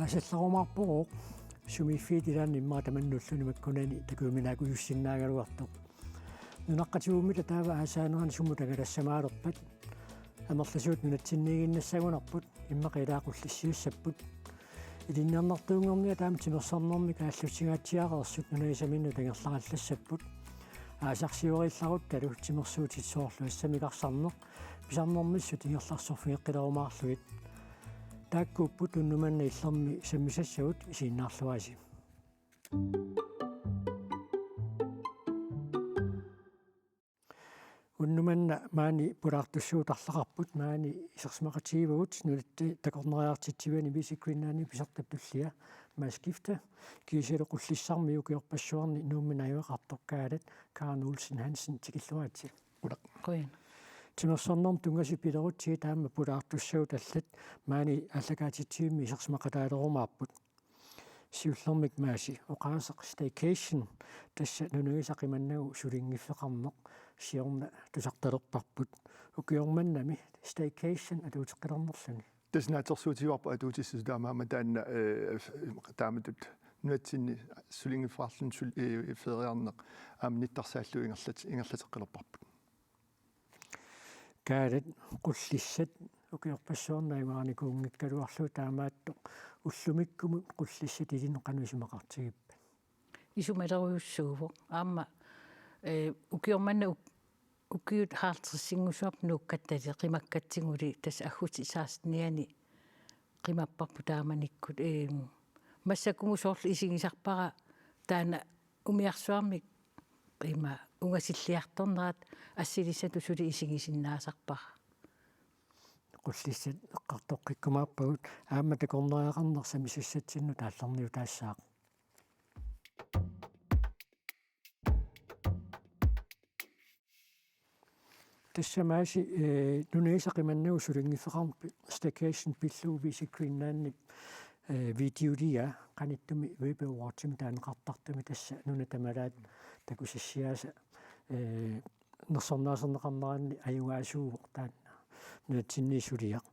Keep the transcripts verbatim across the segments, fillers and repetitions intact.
Aasallarumaarpoq sumiiffiit ilaanni immaqa tamanna ulluni makkunani takujuminaakujussinnaagaluartoq. Nunaqqatigut taava aasaanerani sumut angalassamaarpat amerlasuut nunatsinniiginnassagunarput immaqa ilaat qullissiassapput. Ilinniarnartuunngorniat taama timersornermik aallussingaatsiareersut nunasaminnut angerlarallassapput. Aasarsioriillaruttalu timersuutit soorlu assamik arsarneq pisarnermissut ingerlarsorfigeqqilerumaarlugit. Taakkuupput unnuk manna illermi sammisassagut isiginnaarluarisi. Unnuk manna maani pulaartussaagut arlaqarput maani isersimaqatigivagut nunatta takornariartitsiviani Visit Greenlandip isertap tullia Mads Skifte kiisalu Qullissarmi ukiorpassuarni Nuummi najugaqartoq Kaalat Karen Olsen Hansen tikilluaritsi. Qujan. Timersornermut tunngasut pilerutsigit aamma pulaartussaagut allat maani aallakaatitsivimmi isersimaqataalerumaarput. Siullermik Maasi oqaaseq staycation tassa nunagisaq qimannagu sulinngiffeqarneq siorna tusartalerparput ukioq mannami staycation atuuteqqilernerluni. Tassa naatsorsuutigaarput atuutissasut taamaammat taanna, eh, taamatut nunatsinni sulinngiffeqarluni sul-, eh, feriarneq aamma nittarsaallugu ingerlat-, ingerlateqqilerparput. Kaalat Qullissat ukiorpassuarni najugaqarnikuunngikkaluarlugu taamaattoq ullumikkumut Qullissat ilinnut qanoq isumaqartigippat? Isumalerujussuuvoq. Aamma, eh, ukioq manna uk-, ukiut halvtredsinngussapput nuukkattali qimakkatsiguli tassa aggusti sekstenianni qimapparput taamanikkut. Eh, massakkumut soorlu isigisarpara taanna umiarsuarmik ima ungasilliartornerat assilissatut suli isigisinnaasarpara. Qullissat eqqartoqqikkumaarpagut aamma takornariaqarneq sammisassatsinnut aallarniutaassaaq. Tassa Maasi, eh, nunagisaq qimannagu sulinngiffeqarneq staycation pillugu Visit Greenlandip, eh, videoliaa qanittumi Web Awardsimik taaneqartartumi tassa nunat tamalaat takusassiaasa, eh, nersornaaserneqarneranni ajugaasuuvoq taanna nunatsinni suliaq.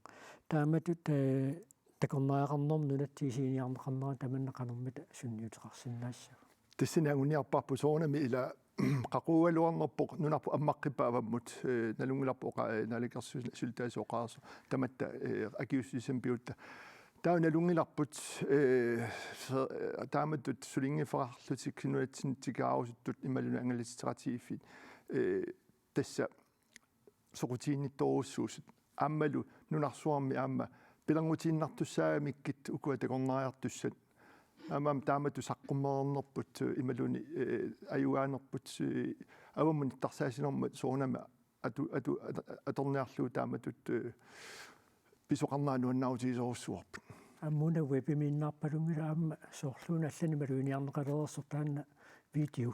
Taamatut, eh, takornariaqarnermut nunatsinni isiginiarneqarnera tamanna qanormita sunniuteqarsinnaassavat? Tassani anguniarparput soorunami ila qaqugugaluarnerpoq nunarput ammaqqippat avammut, eh, nalunngilarput oqa-, eh, naalakkersuisuni syltaasi oqaaseq tamatta, eh, akiuussutissamik pigutta. Taava nalunngilarput, eh, se-, taamatut sulinngiffeqarlutik nunatsinni tikikkarusuttut imaluunniit angalatitseqatigiiffiit, eh, tassa soqutiginnittorujussuusut. Aammalu nunarsuarmi aamma pilerngutiinnartussaagamikkit ukua takornariartussat. Aamma taamatut saqqummereernerput, eh, imaluunniit, eh, ajugaanerput, eh, avammut nittarsaassinermut soorunami atu-, atu-, at-, atorniarlugu taamatut, eh, pisoqarnera nuannaarutigisorujussuuarput. Aamma una webimiinnarpalunngilaq aamma soorlu una allanik maluginiarneqalereersoq taanna video.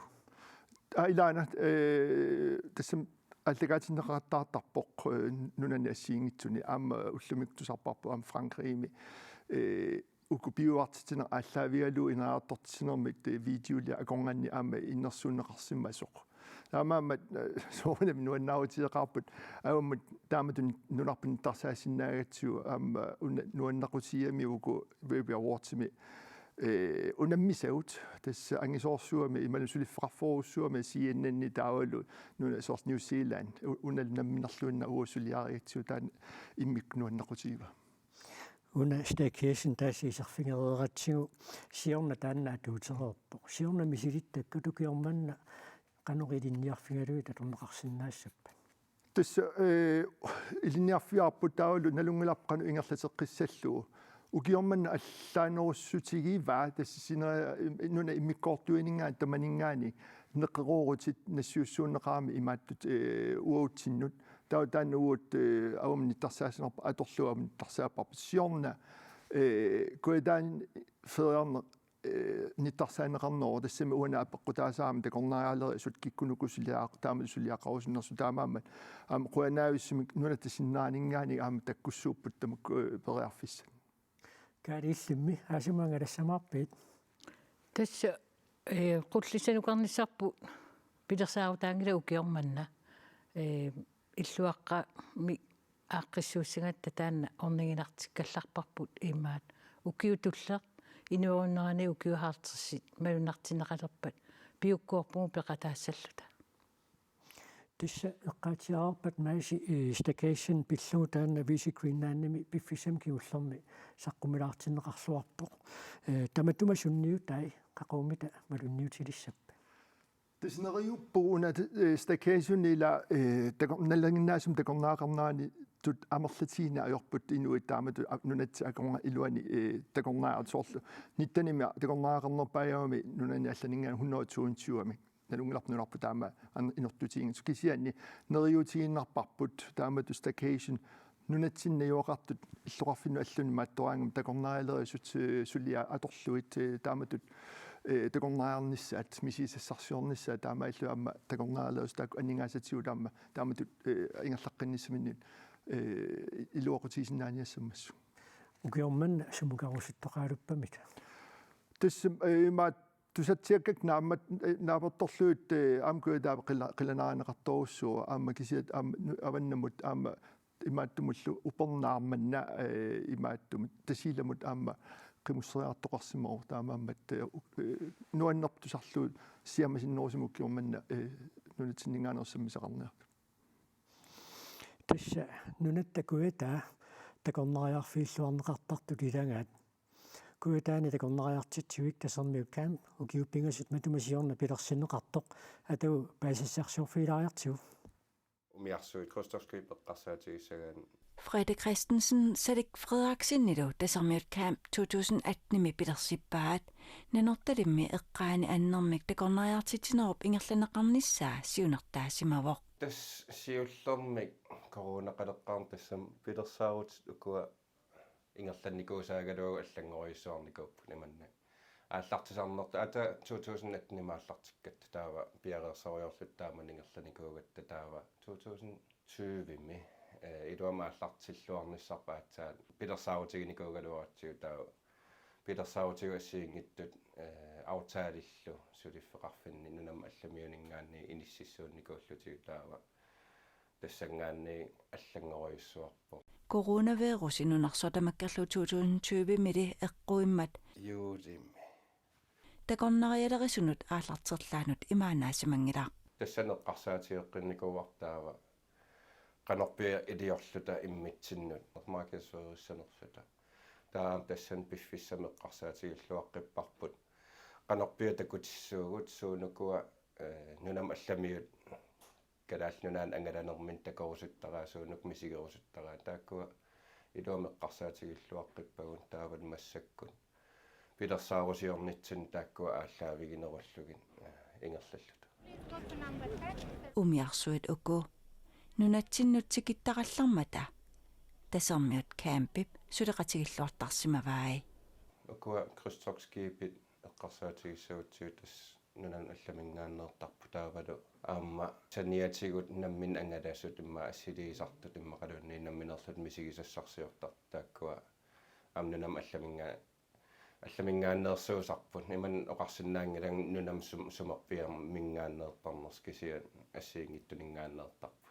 Aa, ilaana, eh, tassami aallakaatinneqattaartarpoq, eh, nunani assigiinngitsuni aamma ullumikkut tusarparput aamma Frankrigimi, eh, uku piujuartitsineq aallaavigalugu ineriartortitsinermik, eh, videoliaq akornanni aamma innersuunneqarsimasoq. Taamaammat, eh, soorunami nuannaarutigeqaarput avammut taamatut nunarput nittarsaasinnaagatsigu aamma una nuannaqutigigamiuk uku Webby Awardsimi, eh, unammisagut tassa angisoorsuarmi imaluunniit suliffeqarfiorujussuarmi C N N-i taavalu nuna soorlu New Zealand u-, unalu namminerluinnaq uagut suliarigatsigu taanna immikkut nuannaqutigivaa. Una staycation taassi iserfigereeratsigu siorna taanna atuutereerpoq. Siorna misilittakkat ukioq manna qanoq ilinniarfigalugit atorneqarsinnaassappat? Tassa, eh, ilinniarfigaarput taavalu nalunngilarput qanoq ingerlateqqissallugu. Ukioq manna allaanerussutigivaa tassa sinera-, nuna immikkoortuininngaanniit tamaninngaanniit neqeroorutit nassiussuunneqarami imaattut, eh, uagutsinnut. Taava taanna uagut, eh, avammut nittarsaassinerput atorlugu avammut nittarsaavarput. Siorna, eh, Kujataani feriarneq, eh, nittarsaaneqarneruvoq tassami uani apeqqutaasarami takornarialeriisut kikkunuku suliaq-, taama suliaqarusunnersoq taamaammat. Aamma qujanarujussuarmik nunatta sinneraninngaanniit aamma takkussuupput tamakku, eh, periarfissat. Kaali, illimmi aasama angalassamaarpit? Tassa, eh, Qullissanukarnissarput pilersaarutaanngilaq ukioq manna. Eh, illuaqqamik aaqqissuussigatta taanna orniginartikkallarparput imaat Ukiut tulleq inuerunnerani ukiut halvtredsit malunnartinneqalerpat piukkuorpugut peqataassalluta. Tassa eqqaatsiarpat maasi, eh, staycation pillugu taanna Visit Greenlandimi piffissami kingullermi saqqumilaartinneqarluarpoq. Eh, tamatuma sunniutai, qaqugummita malunniutilissappat? Tassa neriuppugut una, eh, staycationit ila, eh, takor-, nalinginnaasumik takornariaqarnerani tut amerlatigineq ajorput inuit taamatut a-, nunatsinni akornanni iluani, eh, takornariat soorlu. Nittenimi takornariaqarnerpaajugami nunani allaninngaanniit hundrede toogtyvemik. Nalunngilarput nunarput taama an-, inortutiginngisoq kisianni neriuutigiinnarparput taamatut staycation nunatsinni najugaqartut illoqarfinnut allanut imaattoraangamik takornarialerisut, eh, suliat atorlugit, eh, taamatut, eh, takornariarnissaat misigisassarsiornissaat taamaalilluni aamma takornarialerisut taakku aningaasatigut aamma taamatut, eh, ingerlaqqinnissaminnut, eh, iluaqutigisinnaaniassammassuk. Ukioq manna sumukarusuttoqaluppamita? Tassa, eh, imaat tusatsiakkakka naammat, eh, naapertorlugit, eh, aamma Kujataani qila-, qilanaarineqartorujussuuvoq aamma kisiat aamma nu-, avannamut aamma imaattumullu upernaaq manna, eh, imaattumut Tasiilamut aamma qimusseriartoqarsimavoq taamaammat, eh, u-, eh, nuannerpoq tusarlugu siammasinnerusumik ukioq manna, eh, nunatsinninngaanneersoq sammisaqarniarlugu. Tassa nunatta Kujataa takornariarfigilluarneqartartut ilagaat. Kujataani takornariartitsivik Tasermiut Camp ukiut pingasut matuma siorna pilersinneqartoq atagu paasisassarsiorfigilaariartigu. Umiarsuit krydstogtskib eqqarsaatigissagaanni. Frede Christensen Salik Frederiksenilu Tasermiut Camp to tusind attenimi pilersippaat. Nanortalimmi eqqaani annermik takornariartitsinerup ingerlanneqarnissaa siunertaasimavoq. Tassa siullermik coronaqaleqqaarneq tassami pilersaarutit ukua ingerlannikuusaagaluagut allanngorujussuarnikuupput imannak. Aallartisarnertut ata to tusind attenimi aallartikkatta taava piareersarujorluta taamani ingerlanikuugatta taava to tusind tyvemi, eh, iluamik aallartilluarnissarput aatsaat pilersaarutiginikuugaluaratsigu taava pilersaarutigut assigiinngitsut, eh, aftalillu suliffeqarfinni nunamut allamiuninngaanniit inississuunnikuullutigu taava tassanngaanniit allanngorujussuarpoq. Coronavirusi nunarsuaq tamakkerlugu to tusind tyvemili eqquimmat. Juulimi. Takornarialerisunut aallarterlaanut imaannaasimanngilaq. Tassani eqqarsaatigeqqinnikuuarput taava qanorpiaq iliorluta immitsinnut markedsførissanerluta. Taava tassani piffissami eqqarsaatigilluaqqipparput. Qanorpiaq takutissuugut suunukua, eh, nunamut allamiut Kalaallit Nunaanni angalanerminni takorusuttaraat suunuku misigerusuttaraat taakkua iluamik eqqarsaatigilluaqqippagut taavalu massakkut pilersaarusiornitsinni taakkua aallaaviginerullugit, eh, ingerlalluta. Umiarsuit uku nunatsinnut tikittarallarmata Tasermiut Campip suleqatigilluartarsimavai. Ukua krydstogtskibit eqqarsaatigissagutsigu tassa nunanut allaminngaanneertarput taavalu aamma saniatigut nammineq angalasut immaqa assiliisartut immaqaluunniit nammineerlutik misigisassarsiortartut taakkua aamma nunamut allaminngaa-, allaminngaanneersuusarput. Imannak oqarsinnaanngilanga nunamut sum-, sumerpiamminngaanneertarnersoq kisianni assigiinngitsuninngaanneertarput.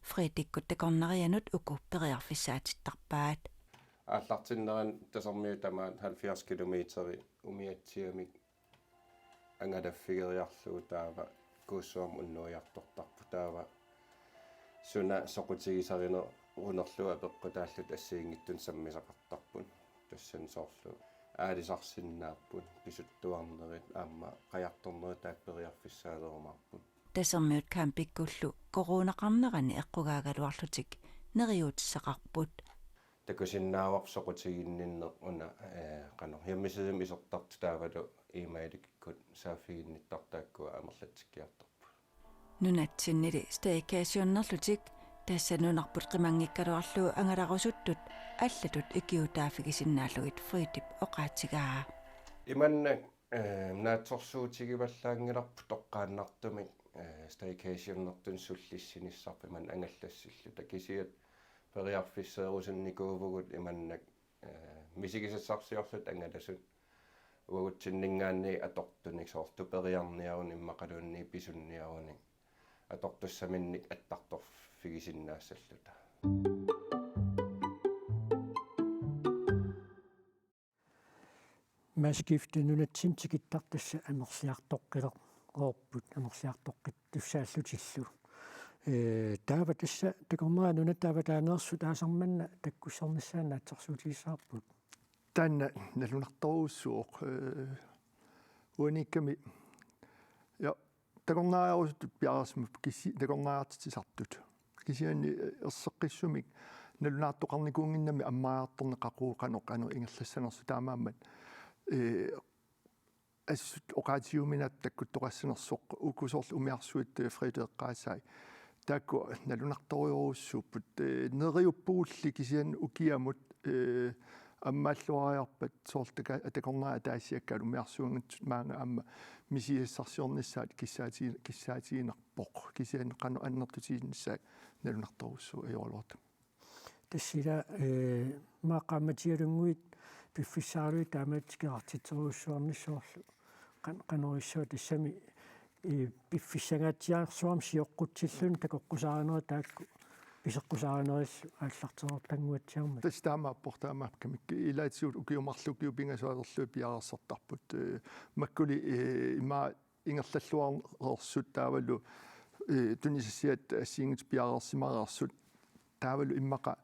Fredikkut takornarianut uku periarfissaatittarpaat. Aallartinnerani Tasermiut tamaat halvfjerds kilometeri umiatsiamik angalaffigeriarlugu taava Kuussuarmi unnuiartortarput taava suna soqutigisarinerunerlugu apeqqutaalluta assigiinngitsunik sammisaqartarput. Tassani soorlu aalisarsinnaapput, pisuttuarnerit aamma qajartornerit taakku periarfissaalerumaarput. Tasermiut Campikkullu coronaqarnerani eqqugaagaluarlutik neriuutissaqarput. Takusinnaavarput soqutiginninneq una, eh, qanoq hjemmesidemi isertartut taavalu e-mailikkut saaffiginnittartut taakkua amerlatsikkiartorput. Nunatsinnili staycationerlutik tassa nunarput qimanngikkaluarlugu angalarusuttut allatut ikiuutaaffigisinnaallutik Fredip oqaatigaa. Imannak, eh, naatsorsuutigivallaanngilarput toqqaannartumik, eh, staycationertunik sullissinissarput imannak angallassilluta kisiat periarfisseerusunnikuuvugut imannak eh, misigisassarsiorluta angalasut uagutsinninngaanniit atortunik soorlu tuperiarniarunik immaqaluunniit pisunniarunik atortussaminnik attartorfigisinnaassalluta. Masseskifte nunatsinni tikittartut tassa amerliartoqqileqoorput, amerliartoqqittussaallutillu. Ee, taava tassa takornariat nunatta avataaneersut aasaq manna takkussernissaannut naatsorsuutigissavarput. Taanna nalunartorujussuuvoq, ee, uaniikkami, ja, takornariarusuttut piareersimapput kisi-, takornariartitsisartut. Kisianni, ee, erseqqissumik nalunaartoqarnikuunnginnami ammariartorneq qaqugu qanoq, qanoq ingerlassanersoq taamaammat. Ee, assut oqaatigiuminaattoq takkuttoqassanersoq uku soorlu umiarsuit, ee, Frederik eqqaasai. Taakku nalunartorujorujussuupput, ee, neriuppugulli kisianni ukiamut, ee, ammaalluariarpat soorlu taka-, takornariat ataasiakkaat umiarsuanngitsut maanga aamma misigisassarsiornissaat kissaatigi-, kissaatiginarpoq. Kisianni qanoq annertutiginissaa nalunartorujussuuvoq ajoraluartumik. Tassa ila, ee, maani qaammatialunnguit piffissaralugit taamaattoq tikeraartitserujussuarnissaq soorlu qan-, qanoq issava tassami, ee, piffissangaatsiarsuarmik sioqqutsilluni takoqqusaarinerit taakku piseqqusaarinerillu aallartereertannguatsiarmata. Tassa taamaappoq, taamaakkamik. Ilaatigut ukiut marluk ukiut pingasut atorlugit piareersartarput. Ee, makkuli, ee, ima ingerlalluareersut taavalu, ee, tunisassiat assigiinngitsut piareersimareersut. Taavalu immaqa,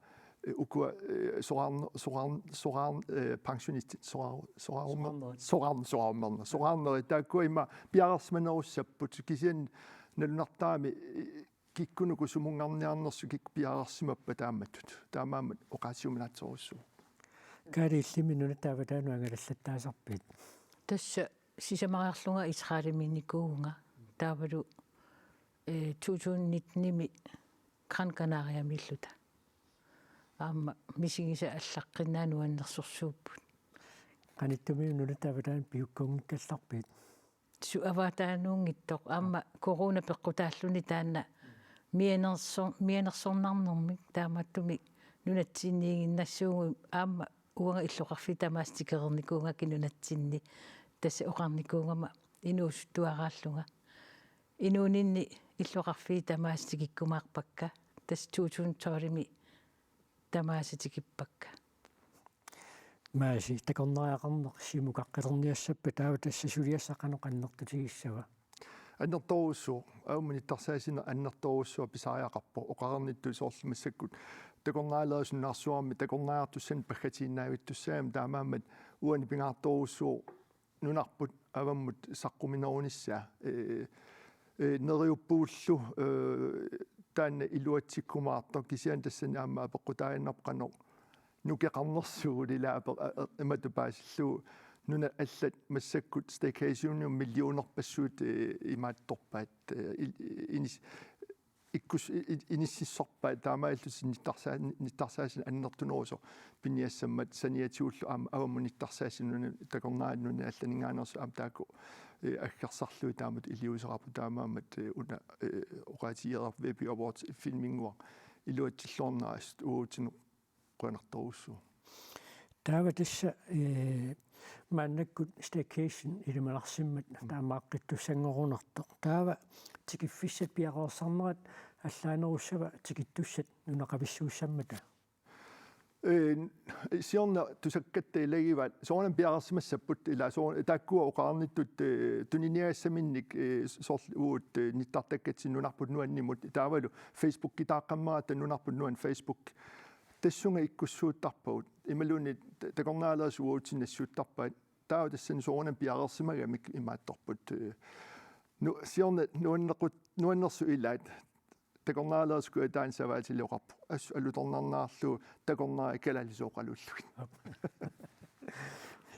ee, ukua, ee, soraarn-, soraarn-, soraarn-, ee, pensionistit soraar-, soraarummer-, soraarnerit. Soraarn-, soraarummerneq. Soraarnerit taakkua ima piareersimanerussapput kisianni nalunartarami, ee, kikkunuku sumunngarniarnersut kikkut piareersimappat taamatut. Taamaammat oqaatigiuminaatsorujussuuvoq. Kaali, illimmi nunatta avataanut angalallattaasarpit? Tassa sisamariarlunga Israelimiinnikuuvunga. Taavalu, ee, to tusind nitten-imi Gran Canariamiilluta. Aamma misigisat allaqqinnaat nuannersorsuupput. Qanittumi nunatta avataanut piukkuunngikkallarpit? Su-, avataanuunngitsoq aamma corona peqqutaalluni taanna mianersor-, mianersornarnermik taamaattumik nunatsinniiginnassuugut aamma uanga illoqarfiit tamaasa tikereernikuugakku nunatsinni tassa oqarnikuugama inuusuttuaraallunga. Inuuninni illoqarfiit tamaasa tikikkumaarpakka tassa to tusind tolv-imi tamaasa tikippakka. Maasi, takornariaqarneq simukaqqalerniassappat taava tassa suliassaq qanoq annertutigissava? Annertoorujussuuvoq, avammut nittarsaasineq annertoorujussuaq pisariaqarpoq, oqarnittut soorlu massakkut takornarialerisunnaarsuarmi takornariartussanik paggatiinnaavittussaagami taamaammat uani pingaartorujussuuvoq nunarput avammut saqquminerunissaa, ee, ee, neriuppugullu, ee, taanna iluatsikkumaartoq kisianni tassani aamma apeqqutaaginnarpoq qanoq nukeqarnersugut ilaa ape-, a-, a-, imatut paasillugu nunat allat massakkut staycationimut millionerpassuit, ee, imaattorpaat, ee, il-, inis-, ikkus-, i-, i-, inississorpaat taamaalillutik nittarsaa-, nittarsaasineq annertunerusoq piniassammat saniatigullu aamma avammut nittarsaasineq nunani takornariat nunani allaninngaanneersut aamma taakku, ee, aggersarlugit taamatut iliuuseqarput taamaammat, ee, una, ee, oqaatigereerput V P Awards filminnguaq iluatsilluarnera assut uatsinnut qujanartorujussuuvoq. Taava tassa, ee, maannakkut staycation ilimanarsimmat taamaaqqittussanngorunartoq. Taava tikiffissat piareersarnerat allaanerussava tikittussat nunaqavissuussammata? Ee, siorna tusakkatta ilagivaat soorunami piareersimassapput ilaa soor-, taakkua oqarnittut, ee, tuniniagassaminnik, ee, soorlu uagut, ee, nittartakkatsinni nunarput nuannimut taavalu Facebookitaaqqammeratta nunarput nuanni Facebook. Tassunga ikkussuuttarpagut. Imaluunniit ta-, takornarialerisut uagutsinnut nassiuttarpaat. Taava tassani soorunami piareersimagamik imaattorput. Nu-, siorna nuannequt-, nuannersut ilaat. Takornarialerisut kujataani savaatili oqarpoq: Assut alutornarnerarlugu takornariat kalaallisut oqaluullugit.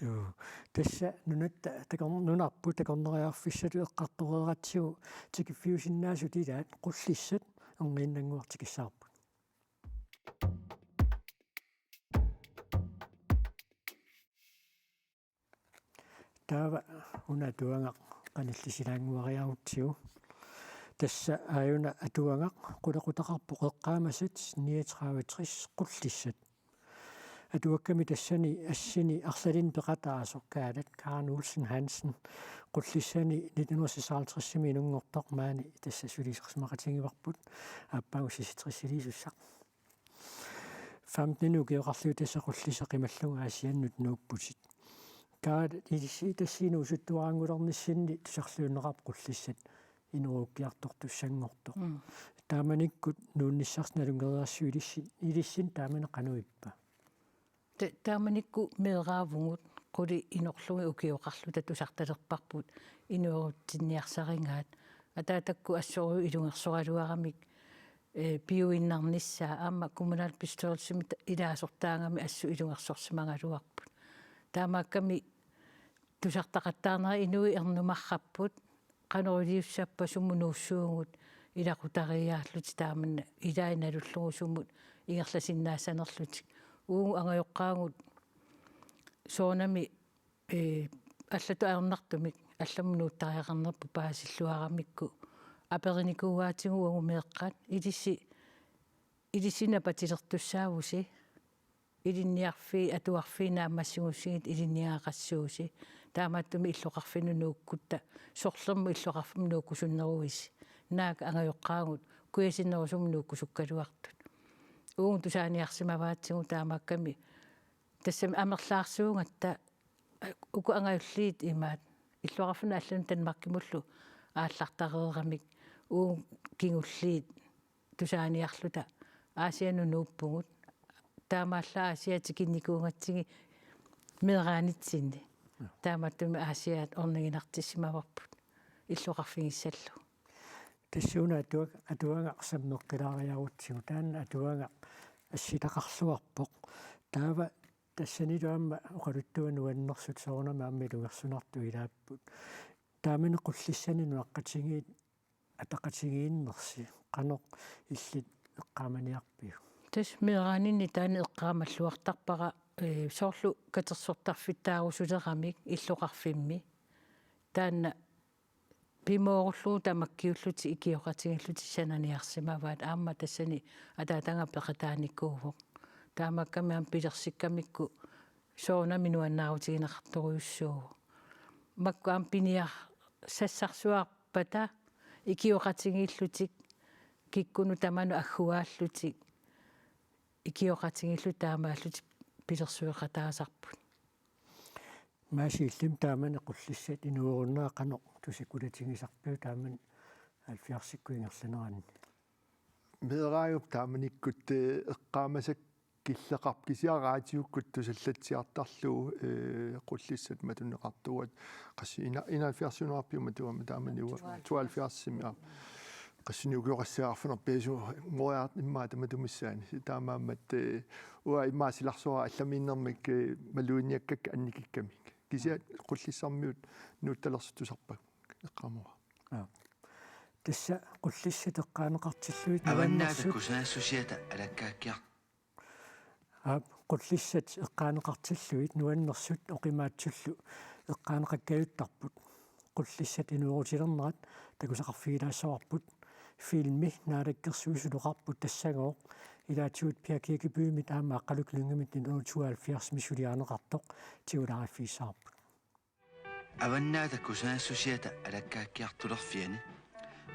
Joo. Tassa nunatta takor-, nunarput takornariarfissatut eqqartoreeratsigu tikiffiusinnaasut ilaat Qullissat erniinnannguaq tikissavarput. Taava una atuagaq qanillisilaannguariarutsigu. Tassa aajuna atuagaq qulequtaqarpoq eqqaamasat niogtredive tres Qullissat. Atuakkami tassani assini arlalinni peqataasoq Kaalat Karen Olsen Hansen Qullissani nitten hundrede seksoghalvtreds-imi inunngortoq maani tassa sulisoqarsimaqatigivarput aappaagu seksogtres-iliisussaq. Femten ukioqarlugit tassa Qullissat qimallunga Aasiannut nuupputit. Kaat ilissi tassani uusuttuarangulernissinni tusarliunneqarpoq Qullissat inoorukkiartortussanngortoq. Mm. Taamanikkut nuunnissarsi nalunngeriarsiuk ilissi, ilissinni taamani qanoq ippa? Ta-, taamanikkut meeraavugut, qulit inorlugit ukioqarluta tusartalerparput inoorutsinniarsarigaat. Ataatakkut assorujussuaq ilungersoraluaramik, eh, piuinnarnissaa aamma kommunalbestyrelsimi ta-, ilaasortaagami assut ilungersorsimagaluarput. Taamaakkami tusartaqattaarnerat inuit ernumarrapput, qanoq iliussappat sumut nuussuugut ilaqutariiaarlutik taamani ilai nalullugu sumut ingerlasinnaassanerlutik. Uagut angajoqqaagut soorunami, eh, allatut ajornartumik allamut nuuttariaqarnerput paasilluaramikku aperinikuuaatigut uagut meeqqat ilissi, ilissi napatilertussaavusi. Ilinniarfiit, atuarfiit naammassigussigit ilinniagaqassuusi. Taamaattumik illoqarfinnut nuukkutta, sorlermut illoqarfimmut nuukkusunneruisi. Naak angajoqqaagut kujasinnerusumik nuukkusukkaluartut. Uagut tusaaniarsimavaatigut taamaakkami. Tassami amerlaarsuugatta uku angajulliit imaat. Illoqarfinnut allanut Danmarkimullu aallartareeramik uagut kingulliit tusaaniarluta Aasiannut nuuppugut. Taamaallaat Aasiaat tikinnikuugatsigit meeraanitsinni. Joo. Taamaattumik Aasiaat orniginartissimavarput illoqarfigissallugu. Tassuuna atuag-, atuagaq sammeqqilaariarutsigu, taanna atuagaq assitaqarluarpoq. Taava tassanilu aamma oqaluttuat nuannersut soorunami aamma ilungersunartut ilaapput. Taamani Qullissani nunaqqatigiit ataqatigiinnersi qanoq illit eqqaamaniarpiuk? Tassa meeraaninni taanna eqqaamalluartarpara, eh, soorlu katersortarfittaarusuleramik illoqarfimmi. Taanna pimoorullugu tamakkiullutik ikioqatigiillutik sananiarsimavaat aamma tassani ataataga peqataanikuuvoq. Taamaakkami aamma pilersikkamikku soorunami nuannaarutigineqartorujussuuvoq. Makku aamma piniarsassarsuarpata ikioqatigiillutik kikkunnut tamanut agguaallutik ikioqatigiillutik taamaallutik pilersueqataasarput. Maasi, illimmi taamani Qullissat inuugunnera qanoq tusakkulatigisarpiuk taamani halvfjerdsikkut ingerlaneranni? Meeraajup taamanikkut, eh, eqqaamasakka killeqarpoq kisianni raatiukkut tusallatsiartarlugu, eh, Qullissat matuneqartuuat qassi ena-, enoghalvfjerdsiunerarpiuk matuamik taamani uanga tooghalvfjerdsimi, aa. Qassinik ukioqassai arfineq-pingasunngoriartoq immaqa tamatumissaani. Taamaammat, eh, uanga immaqa silarsuara allamiinnermik, eh, maluginiakkakka annikikkamik. Kisianni Qullissarmiut nuuttalersut tusarpagut eqqaamavara. Aa. Tassa Qullissat eqqaaneqartillugit Avannaata nuannersut. Kusanassusiata alakkaakkiar- Aap, Qullissat eqqaaneqartillugit nuannersut oqimaatsullu eqqaaneqakkajuttarput. Qullissat inuerutilernerat takusaqarfigilaassavarput. Filmi Naalakkersuisut oqarput tassagooq ilaatigut Pia Kirkebymit aamma Aqqaluk Lyngemi nitten hundrede tooghalvfjerdsimi suliarineqartoq tigulaariffigissavarput. Avannaata kusanassusiata alakkaakkiartulerfiani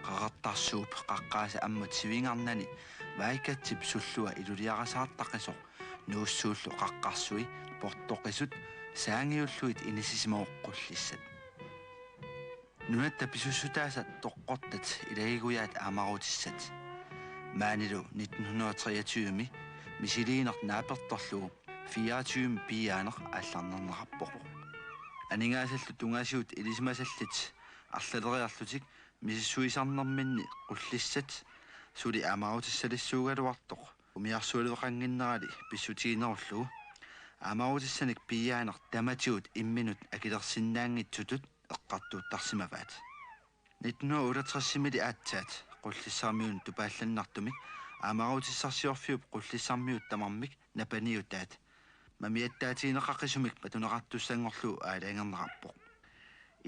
Qeqertarsuup qaqqaasa ammut sivingarnani Vaikatsip sullua iluliarasaartaqisoq nuussuullu qaqqarsui portoqisut saangiullugit inissisimavoq Qullissat. Nunatta pisussutaasa toqqortat ilagigujaat aamaruutissat. Maanilu nitten hundrede og treogtyve-mi misiliineq naapertorlugu fireogtyve-mi piiaaneq aallarnerneqarpoq. Aningaasallu tungaasigut ilisimasallit arlaleriarlutik misissuisarnerminni Qullissat suli aamaruutissalissuugaluartoq umiarsualiveqannginnerali pissutiginerullugu aamaruutissanik piiaaneq tamatigut imminut akilersinnaanngitsutut eqqartuuttarsimavaat. Nitten hundrede otteogtressimili aatsaat Qullissarmiunut tupaallannartumik aamaruutissarsiorfiup Qullissarmiut tamarmik napaniutaat mamiattaatigineqaqisumik matuneqartussanngorlugu aalajangerneqarpoq.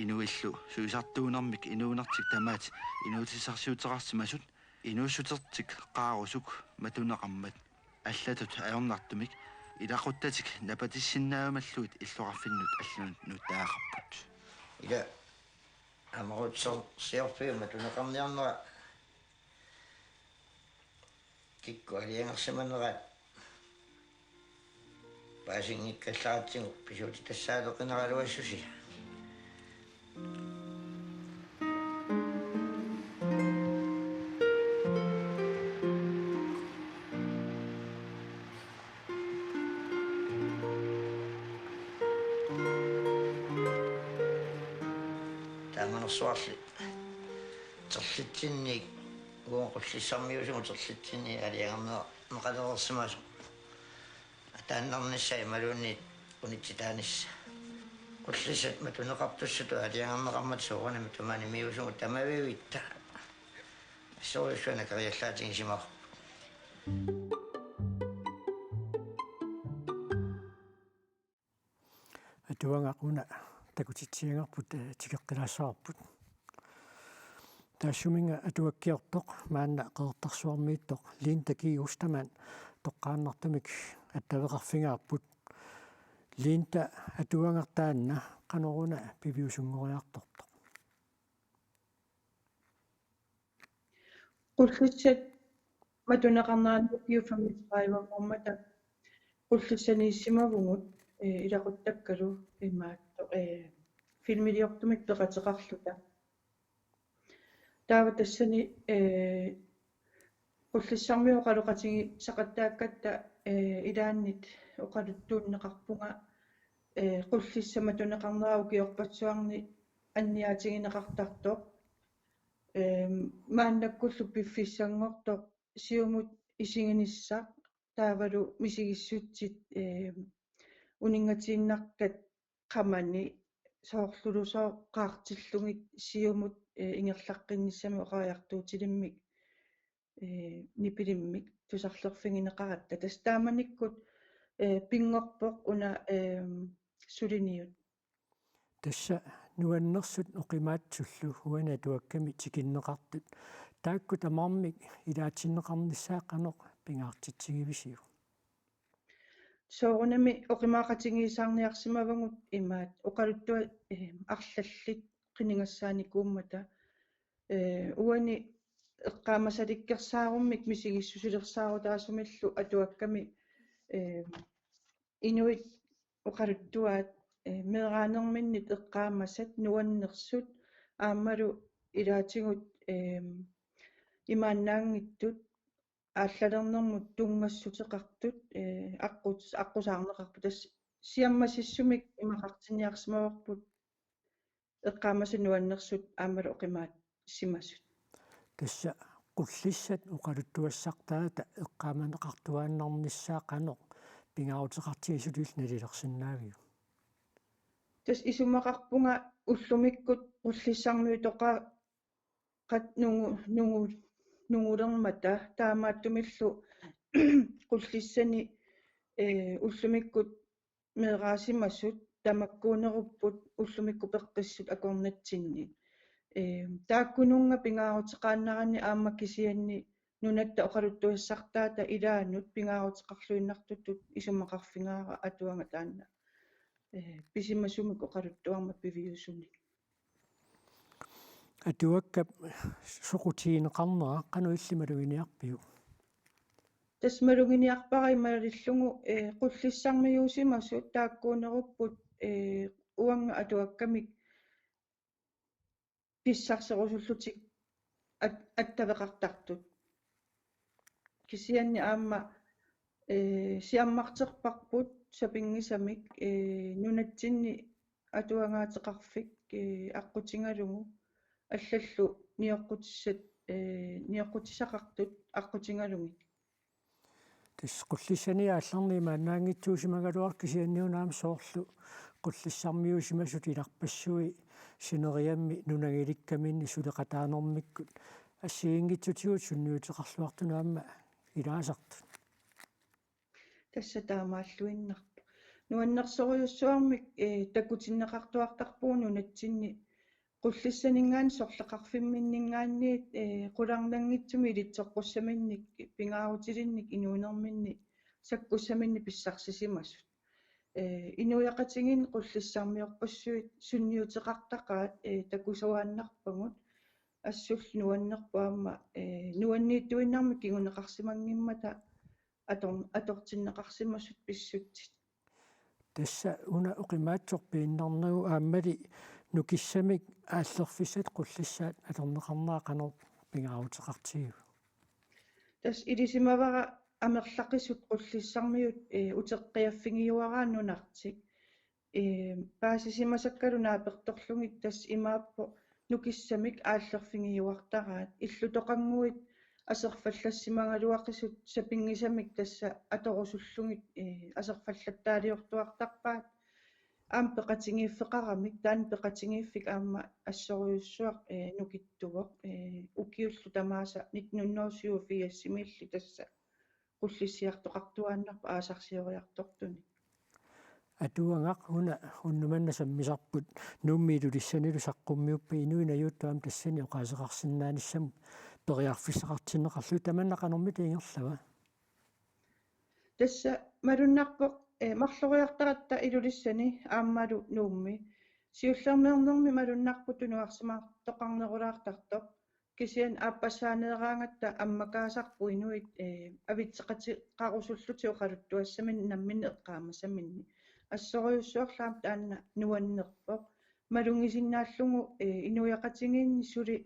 Inuillu sulisartuunermik inuunertik tamaat inuutissarsiuteqarsimasut inuussutertik qaarusuk matuneqarmat allatut ajornartumik ilaquttatik napatissinnaajumallutik illoqarfinnut allanut nuuttariaqarput. Ila aamaruutissarsiorfiup matuneqarniarnera kikkut aalajangersimanerat Paasinngikkallaratigut pisuutit tassaaleqinaraluassusia. Taamanersuarli terlitsinnik, uagut Qullissarmiuusugut terlitsinnik aalajangerneqalereersimasoq ataannarnissaa imaluunniit unitsitaanissaa. Qullissat matuneqartussatut aalajangerneqarmata soorunami tamanimiuusugut tamaviavitta. Assorujussuaq nakariallaatigisimavarput. Atuagaq una takutitsiagarput, eh, tikeqqilaassavarput. Taassuminnga atuakkiortoq maanna Qeqertarsuarmiittoq Linda G. Ostermann toqqaannartumik attaveqarfigaarput. Linda, atuagaq taanna qanoruna piviusunngoriartortoq? Qullissat matuneqarneranni ukiut femogtredive-nngormata qullissaniissimavugut, eh, ilaquttakkalu imaattoq, eh, filmiliortumik peqateqarluta. Taava tassani, eh, Qullissarmiut oqaloqatigisaqattaakkatta, eh, ilaannit oqaluttuunneqarpunga, eh, qullissat matuneqarnera ukiorpassuarni anniaatigineqartartoq. Ehm, maannakkullu piffissanngortoq siumut isiginissaq taavalu misigissutsit, ehm, uninngatiinnartat qamani soorlulusooq qaartillugit siumut, eh, ingerlaqqinnissamik oqariartuutilimmik, eh, nipilimmik tusarlerfigineqaratta. Tassa taamanikkut, eh, pinngorpoq una, ehm, suliniut. Tassa nuannersut oqimaatsullu uani atuakkami tikinneqartut. Taakku tamarmik ilaatinneqarnissaat qanoq pingaartitsigivisiuk? Soorunami oqimaaqatigiissaarniarsimavagut imaat oqaluttuat, eh, arlallit qinigassaanikuummata. Eh, uani eqqaamasalikkersaarummik misigissusilersaarutaasumillu atuakkami, eh, inuit oqaluttuaat, eh, meeraanerminnit eqqaamasat nuannersut aammalu ilaatigut, eh, imaannaanngitsut aallalernermut tunngassuteqartut, eh, aqqus-, aqqusaarneqarput. Tassa siammasissumik imaqartinniarsimavarput eqqaamasat nuannersut aammalu oqimaatsimasut. Tassa qullissat oqaluttuassartaata eqqaamaneqartuaannarnissaa qanoq pingaaruteqartigisutut nalilersinnaaviuk? Tassa isumaqarpunga ullumikkut Qullissarmiutoqaat nungu-, nungu-, nungulermata taamaattumillu qullissani, eh, ullumikkut meeraasimasut tamakkuunerupput ullumikkut peqqissut akornatsinni. Eh, taakkununnga pingaaruteqaannarani aamma kisianni nunatta oqaluttuassartaata ilaannut pingaaruteqarluinnartutut isumaqarfigaara atuagaq taanna, eh, pisimasumik oqaluttuarmat piviusunik. Atuakkap soqutigineqarnera qanoq illit maluginiarpiuk? Tassa maluginiarpara imaluunniit, eh, Qullissarmiuusimasut taakkuunerupput, eh, uannga atuakkamik pissarserusullutik at-, attaveqartartut. Kisianni aamma, eh, siammarterparput sapinngisamik, eh, nunatsinni atuagaateqarfik, eh, aqqutigalugu allallu nioqqutissat, eh, nioqqutissaqartut aqqutigalugit. Tassa Qullissani aallarneq imaannaanngitsuusimagaluartoq kisianni una aamma soorlu Qullissarmiuusimasut ilarpassui sineriammi nunanngilikkaminnit suleqataanermikkut assigiinngitsutigut sunniuteqarluartunut aamma ilaasartut. Tassa taamaalluinnarpoq. Nuannersorujussuarmik, eh, takutinneqartuartarpugut nunatsinni Qullissaninngaanniit sorleqarfimminninngaanniit, eh, qularnanngitsumik ilitsoqqussaminnik, pingaarutilinnik inuunerminni sakkussaminnik pissarsisimasut. Eh, inuiaqatigiinni Qullissarmiorpassuit sunniuteqartaqaat, eh, takusuaannarpagut, assullu nuannerpoq aamma, eh, nuanniittuinnarmik kinguneqarsimanngimmata ator-, atortinneqarsimasut pissutsit. Tassa una oqimaatsoq piinnarnagu aammali nukissamik aallerfissat qullissaat atorneqarnera qanoq pingaaruteqartigiva? Tassa ilisimavara amerlaqisut qullissarmiut, eh, uteqqiaffigiuaraat nunartik. Eh, paasisimasakkalu naapertorlugit tassa imaappoq nukissamik aallerfigiuartaraat. Illutoqannguit aserfallassimagaluaqisut sapinngisamik tassa atorusullugit, eh, aserfallattaaliortuartarpaat. Aamma peqatigiiffeqaramik, taanna peqatigiiffik aamma assorujussuaq, eh, nukittuvoq, eh, ukiullu tamaasa nitten hundrede syvogfirsimiilli tassa qullissiartoqartuaannarpoq aasarsioriartortunik. Atuagaq, una unnuk manna sammisarput Nuummi Ilulissanilu saqqummiuppat inuit najuuttut aamma tassani oqaaseqarsinnaanissamut periarfissaqartinneqarlugu, tamanna qanormita ingerlava? Tassa malunnarpoq, eh, marloriartaratta Ilulissani aammalu Nuummi. Siullermeernermi malunnarpoq tunuarsimaartoqarnerulaartartoq. Kisianni aappassaaneeraangatta ammakaasarput inuit, eh, avitseqateqarusullutik oqaluttuassaminnik namminneq eqqaamasaminnik. Assorujussuarlu aamma taanna nuannerpoq. Malugisinnaallugu, eh, inuiaqatigiinni suli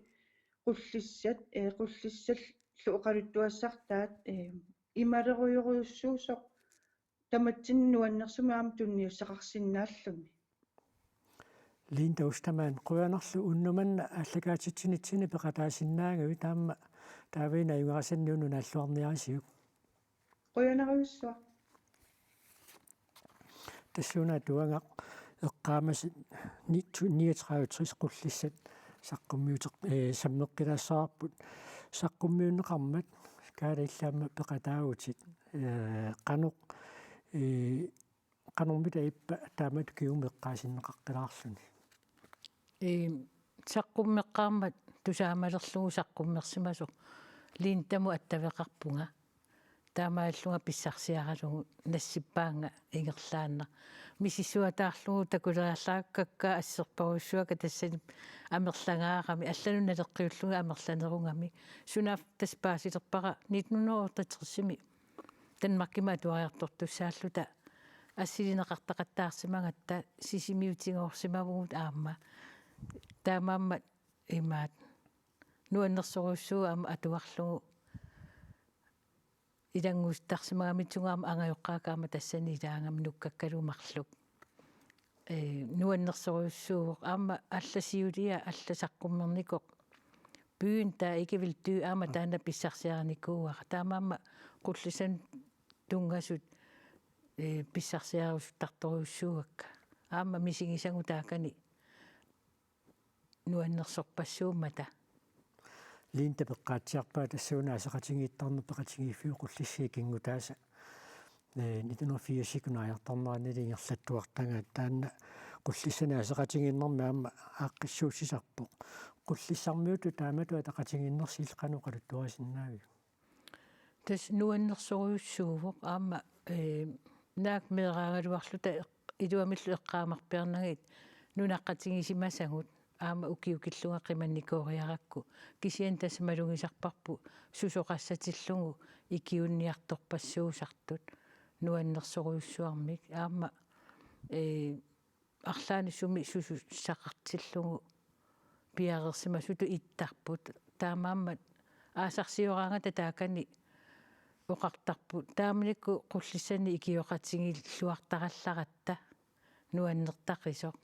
qullissat, eh, qullissallu oqaluttuassartaat, eh, imalerujorujussuusoq tamatsinnut nuannersumik aamma tunniussaqarsinnaalluni. Linda Ostermann, qujanarlu unnuk manna aallakaatitsinitsinni peqataasinnaagavit, aamma taava una ajugaasanniuna naalluarniarisiuk. Qujanarujussuaq. Tassuuna atuagaq eqqaamasat ni-, tu-, niogtredive tres qullissat saqqummiuteq-, eh, sammeqqilaassavarput. Saqqummiunneqarmat Kaala illit aamma peqataavutit, eh, qanoq, eh, qanormita ippa taamatut kingumut eqqaasinneqaqqilaarluni? Ee, saqqummeqqaarmat tusaamalerlugu saqqummersimasoq Lindamut attaveqarpunga. Taamaallunga pissarsiaralugu nassippaannga ingerlaannaq. Misissuataarlugu takuleriarlaakkakka asserparujussuakka tassani amerlangaarami. Allanut naleqqiullunga amerlanerugami. Sunaaffa tassa paasilerpara nitten hundrede og otteogtresimi Danmarkimi atuariartortussaalluta assilineqartaqattaarsimagatta Sisimiutigoorsimavugut aamma. Taamaammat imaat nuannersorujussuuvoq aamma atuarlugu ilannguttarsimagamitsigu aamma angajoqqaakka aamma tassani ilaagami nukkakkalu marluk. Ee, nuannersorujussuuvoq aamma alla siulia alla saqqummernikoq. Byen, der ikke vil dø aamma taanna pissarsiarinikuuara. Taamaammat qullissanut tunngasut, ee, pissarsiarusuttartorujussuuakka. Aamma misigisagut taakani nuannersorpassuummata. Linda peqqaatsiarpaa tassuuna aseqatigiittarneq peqatigiiffiup Qullissat ikinngutaasa, eh, nitten hundrede og firs-ikkut naajartorneranili ingerlattuartagaat, taanna qullissanik aseqatigiinnermi aamma aaqqissuussisarpoq. Qullissarmiutut taamatut ataqatigiinnersi illit qanoq oqaluttuarisinnaaviuk? Tassa nuannersorujussuuvoq aamma, ee, naak meeraagaluarluta eq-, iluamillu eqqaamarpiarnagit nunaqqatigisimasagut aamma ukiukillunga qimannikooriarakku. Kisianni tassa malugisarparput susoqassatillugu ikiuunniartorpassuusartut nuannersorujussuarmik aamma, ee, arlaannik sumi susussaqartillugu piareersimasutut ittarput. Taamaammat aasarsioraangata taakani oqartarput. Taamanikkut qullissanik ikioqatigiilluartarallaratta nuannertaqisoq.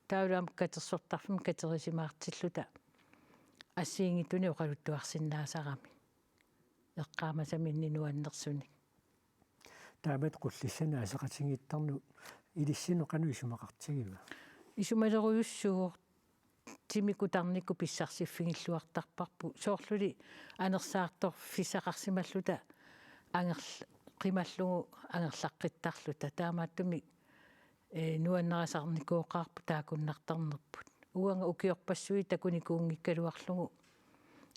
Taavalu aamma katersortarfimmi katerisimaartilluta assigiinngitsunik oqaluttuarsinnaasarami. Eqqaamasaminnik nuannersunik. Taamatut qullissanik aseqatigiittarneq ilissinnut qanoq isumaqartigiva? Isumalerujussuuvoq, timikkutarnikkut pissarsiffigiilluartarparput. Soorluli anersaartorfissaqarsimalluta angerl-, qimallugu angerlaqqittarluta. Taamaattumik ee, nuannarisarnikooqaarput taakkunnartarnerput. Uanga ukiorpassuit takunikuunngikkaluarlugu.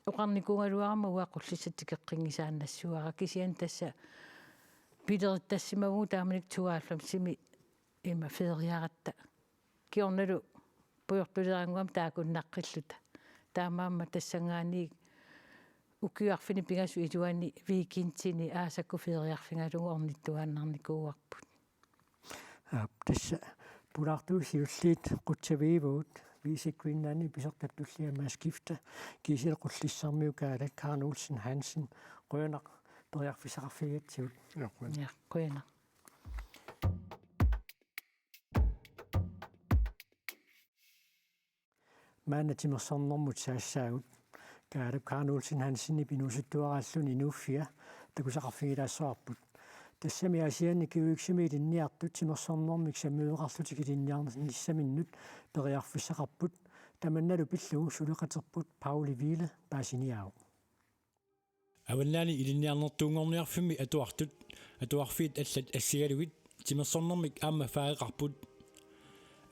Oqarnikuugaluarama uanga qullissat tikeqqinngisaannassuara, kisianni tassa pilerittassimavugut taamanikkut tooghalvfemsimi ima feriaratta. Kingornalu pujortuleeranngua taakkunnaqqilluta. Taamaammat tassanngaanniit ukiut arfineq-pingasut iluanni weekendini aasakkut feriarfigalugu ornittuaannarnikuuarput. Aap, tassa pulaartut siulliit qutsavigivagut, Visit Greenlandip pisortat tulliat Mads Skifte, Gisela Qullissarmiu Kaale Karen Olsen Hansen, qujanaq periarfissaqarfigigatsigut. Ja, qujanaq. Ja, qujanaq. Maanna timersornermut saassaagut. Kaalep Karen Olsen Hansenip inuusuttuaraalluni Nuuffia takusaqarfigilaassavarput. Tassami Aasianni GUX-imi ilinniartut timersornermik sammiveqarlutik ilinniarnissaminnut periarfissaqarput. Tamannalu pillugu suleqaterput Pauli Wiele paasiniaavoq. Avannaani Ilinniarnertuunngorniarfimmi atuartut, atuarfiit allat assigalugit, timersornermik aamma fageqarput.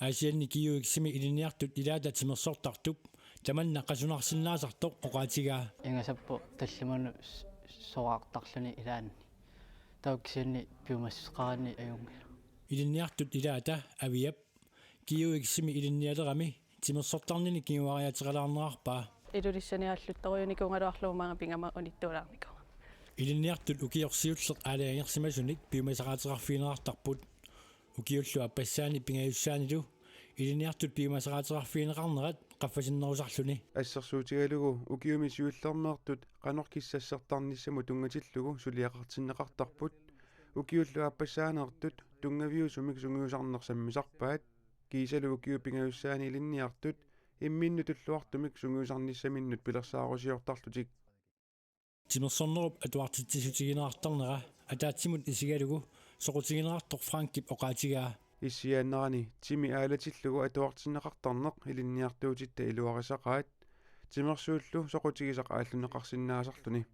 Aasianni GUX-imi ilinniartut ilaata timersortartup tamanna qasunarsinnaasartoq oqaatigaa. Ingasappoq tallimanut s-, soraartarluni ilaanni. Taava kisianni piumassuseqaraanni ajunngilaq. Ilinniartut ilaata Aviap GUX-imi ilinnialerami timersortarnini kinguariaateqalaarnerarpaa. Ilulissani aalluttorujunikuugaluarlugu maanga pigama unittuulaarnikuugama. Ilinniartut ukiorsiulleq aalajangersimasunik piumasaqaateqarfigineqartarput. Ukiullu aappassaani pingajussaanilu ilinniartut piumasaqaateqarfigineqarnerat qaffasinnerusarluni. Assersuutigalugu ukiumi siullermeertut qanoq kissassertarnissamut tunngatillugu suliaqartinneqartarput. Ukiullu aappassaaneertut tunngaviusumik sungiusarneq sammisarpaat. Kiisalu ukiut pingajussaanni ilinniartut imminnut tulluartumik sungiusarnissaminnut pilersaarusiortarlutik. Timersornerup atuartitsissutigineqartarnera ataatsimut isigalugu soqutigineqartoq Frankip oqaatigaa. Issiaannarani timi aalatillugu atuartinneqartarneq ilinniartuutitta iluarisaqaat, timersuullu soqutigisaq aallunneqarsinnaasarluni.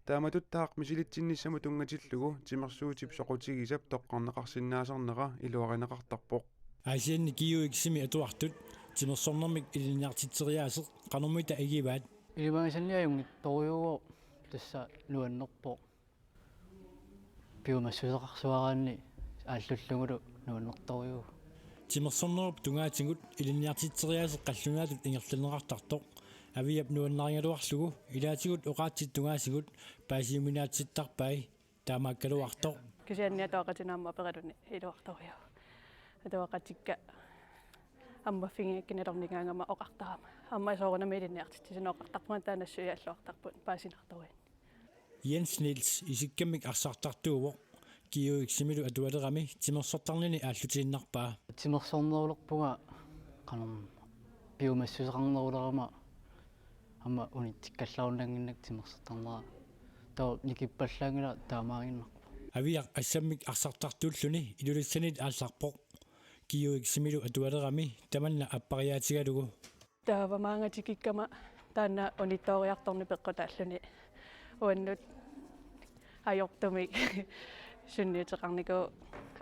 Taamatuttaaq misilitsinnissamut tunngatillugu timersuutip soqutigisap toqqarneqarsinnaasarnera iluarineqartarpoq. Aasianni GUX-imi atuartut timersornermik ilinniartitseriaaseq qanormita igivaat? Ilimagisannik ajunngitsorujuuvoq tassa nuannerpoq. Piumassuseqarsuaraanni aallullugulu nuannertorujuuvoq. Timersornerup tungaatigut ilinniartitseriaaseq qallunaatut ingerlanneqartartoq Aviap nuannarigaluarlugu ilaatigut oqaatsit tungaasigut paasiuminaatsittarpai taamaakkaluartoq. Kisianni atuaqatinnut aamma aperaluni iluartorujuuvoq. Atuaqatikka ammaffigigakkit nalornigaangama oqartarama. Aamma soorunami ilinniartitsisut oqartarput taanna nassuiaalluartarput paasinartorujuuvoq. Jens Niels isikkamik arsartartuuvoq, GUX-imilu atualerami timersortarnini aallutiinnarpaa. Timersornerulerpunga qanormi piumassuseqarnerulerama aamma unitsikkallarunnaannginnakku timersortarnera. Taava nikippallaanngilaq taamaaginnarpoq. Aviaq assammik arsartartuulluni Ilulissanit aallarpoq. GUX-imilu atualerami tamanna appariaatigalugu. Taava maanga tikikkama taanna unittooriartorneq peqqutaalluni uannut ajortumik sunniuteqarnikuuvoq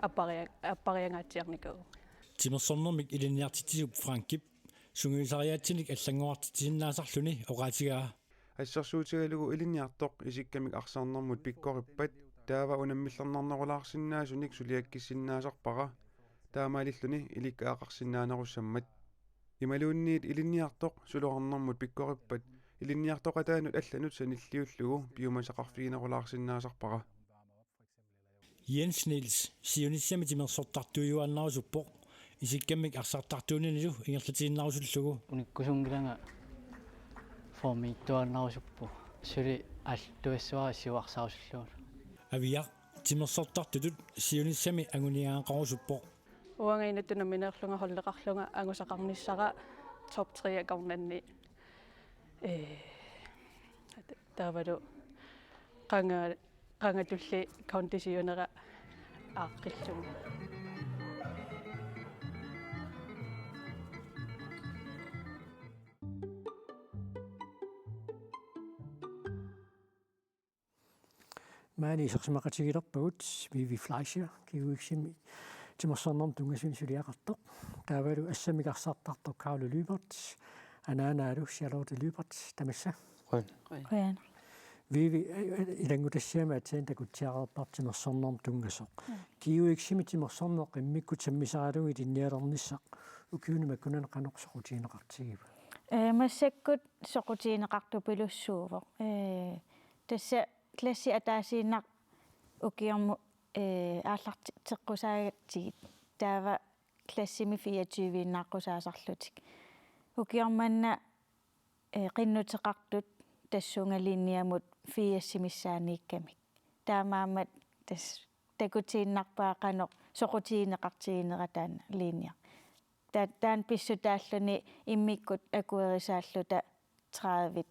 apparia-, appariangaatsiarnikuuvoq. Timersornermik ilinniartitsisup Frankip sungiusariaatsinik allanngorartitsisinnaasarluni oqaatigaa. Assersuutigalugu ilinniartoq isikkamik arsarnermut pikkorippat taava unammillernarnerulaarsinnaasunik suliakkissinnaasarpara, taamaalilluni ilikkagaqarsinnaanerussammat. Imaluunniit ilinniartoq suloqarnermut pikkorippat ilinniartoqataanut allanut sanilliullugu piumasaqarfiginerulaarsinnaasarpara. Jens Niels siunissami timersortartuujuaannarusuppoq, isikkamik arsartartuuninilu ingerlatiinnarusullugu. Unikkusunngilanga formiittuaannarusuppoq. Suli aalluassuara siuarsaarusullugulu. Aviaq timersortartutut siunissami anguniagaqarusuppoq. Uanga inuttut nammineerlunga holdeqarlunga angusaqarnissara top tre akornanni. Ee, taavalu qanga-, qangatulli kondisiunera aaqqillugu. Maani isersimaqatigilerpagut Vivi Fleischer, GUX-imi timersornermut tunngasunik suliaqartoq. Taavalu assammik arsartartoq Kaali Lyberth, anaanaalu Charlotte Lyberth, tamassa. Qujan. Qujan. Qujan. Vivi, eh, ilanngutassiami aatsaat takutsiareerparput timersornermut tunngasoq. Mm. GUX-imi timersorneq immikkut sammisaralugu ilinnialernissaq ukiuni makkunani qanoq soqutigineqartigiva? Eh, massakkut soqutigineqartupilussuuvoq. Eh, tassa klassi ataasiinnaq ukiormut ee, aallarteqqusaagatsigit. Taava klassimi fireogtyve-innaaqqusaasarlutik. Ukioq manna, ee, qinnuteqartut tassunga linjemut firsimissaaniikkamik. Taamaammat tassa takutiinnarpaa qanoq soqutigineqartiginera taanna linje. Ta-, taanna pissutaalluni immikkut akuerisaalluta tredive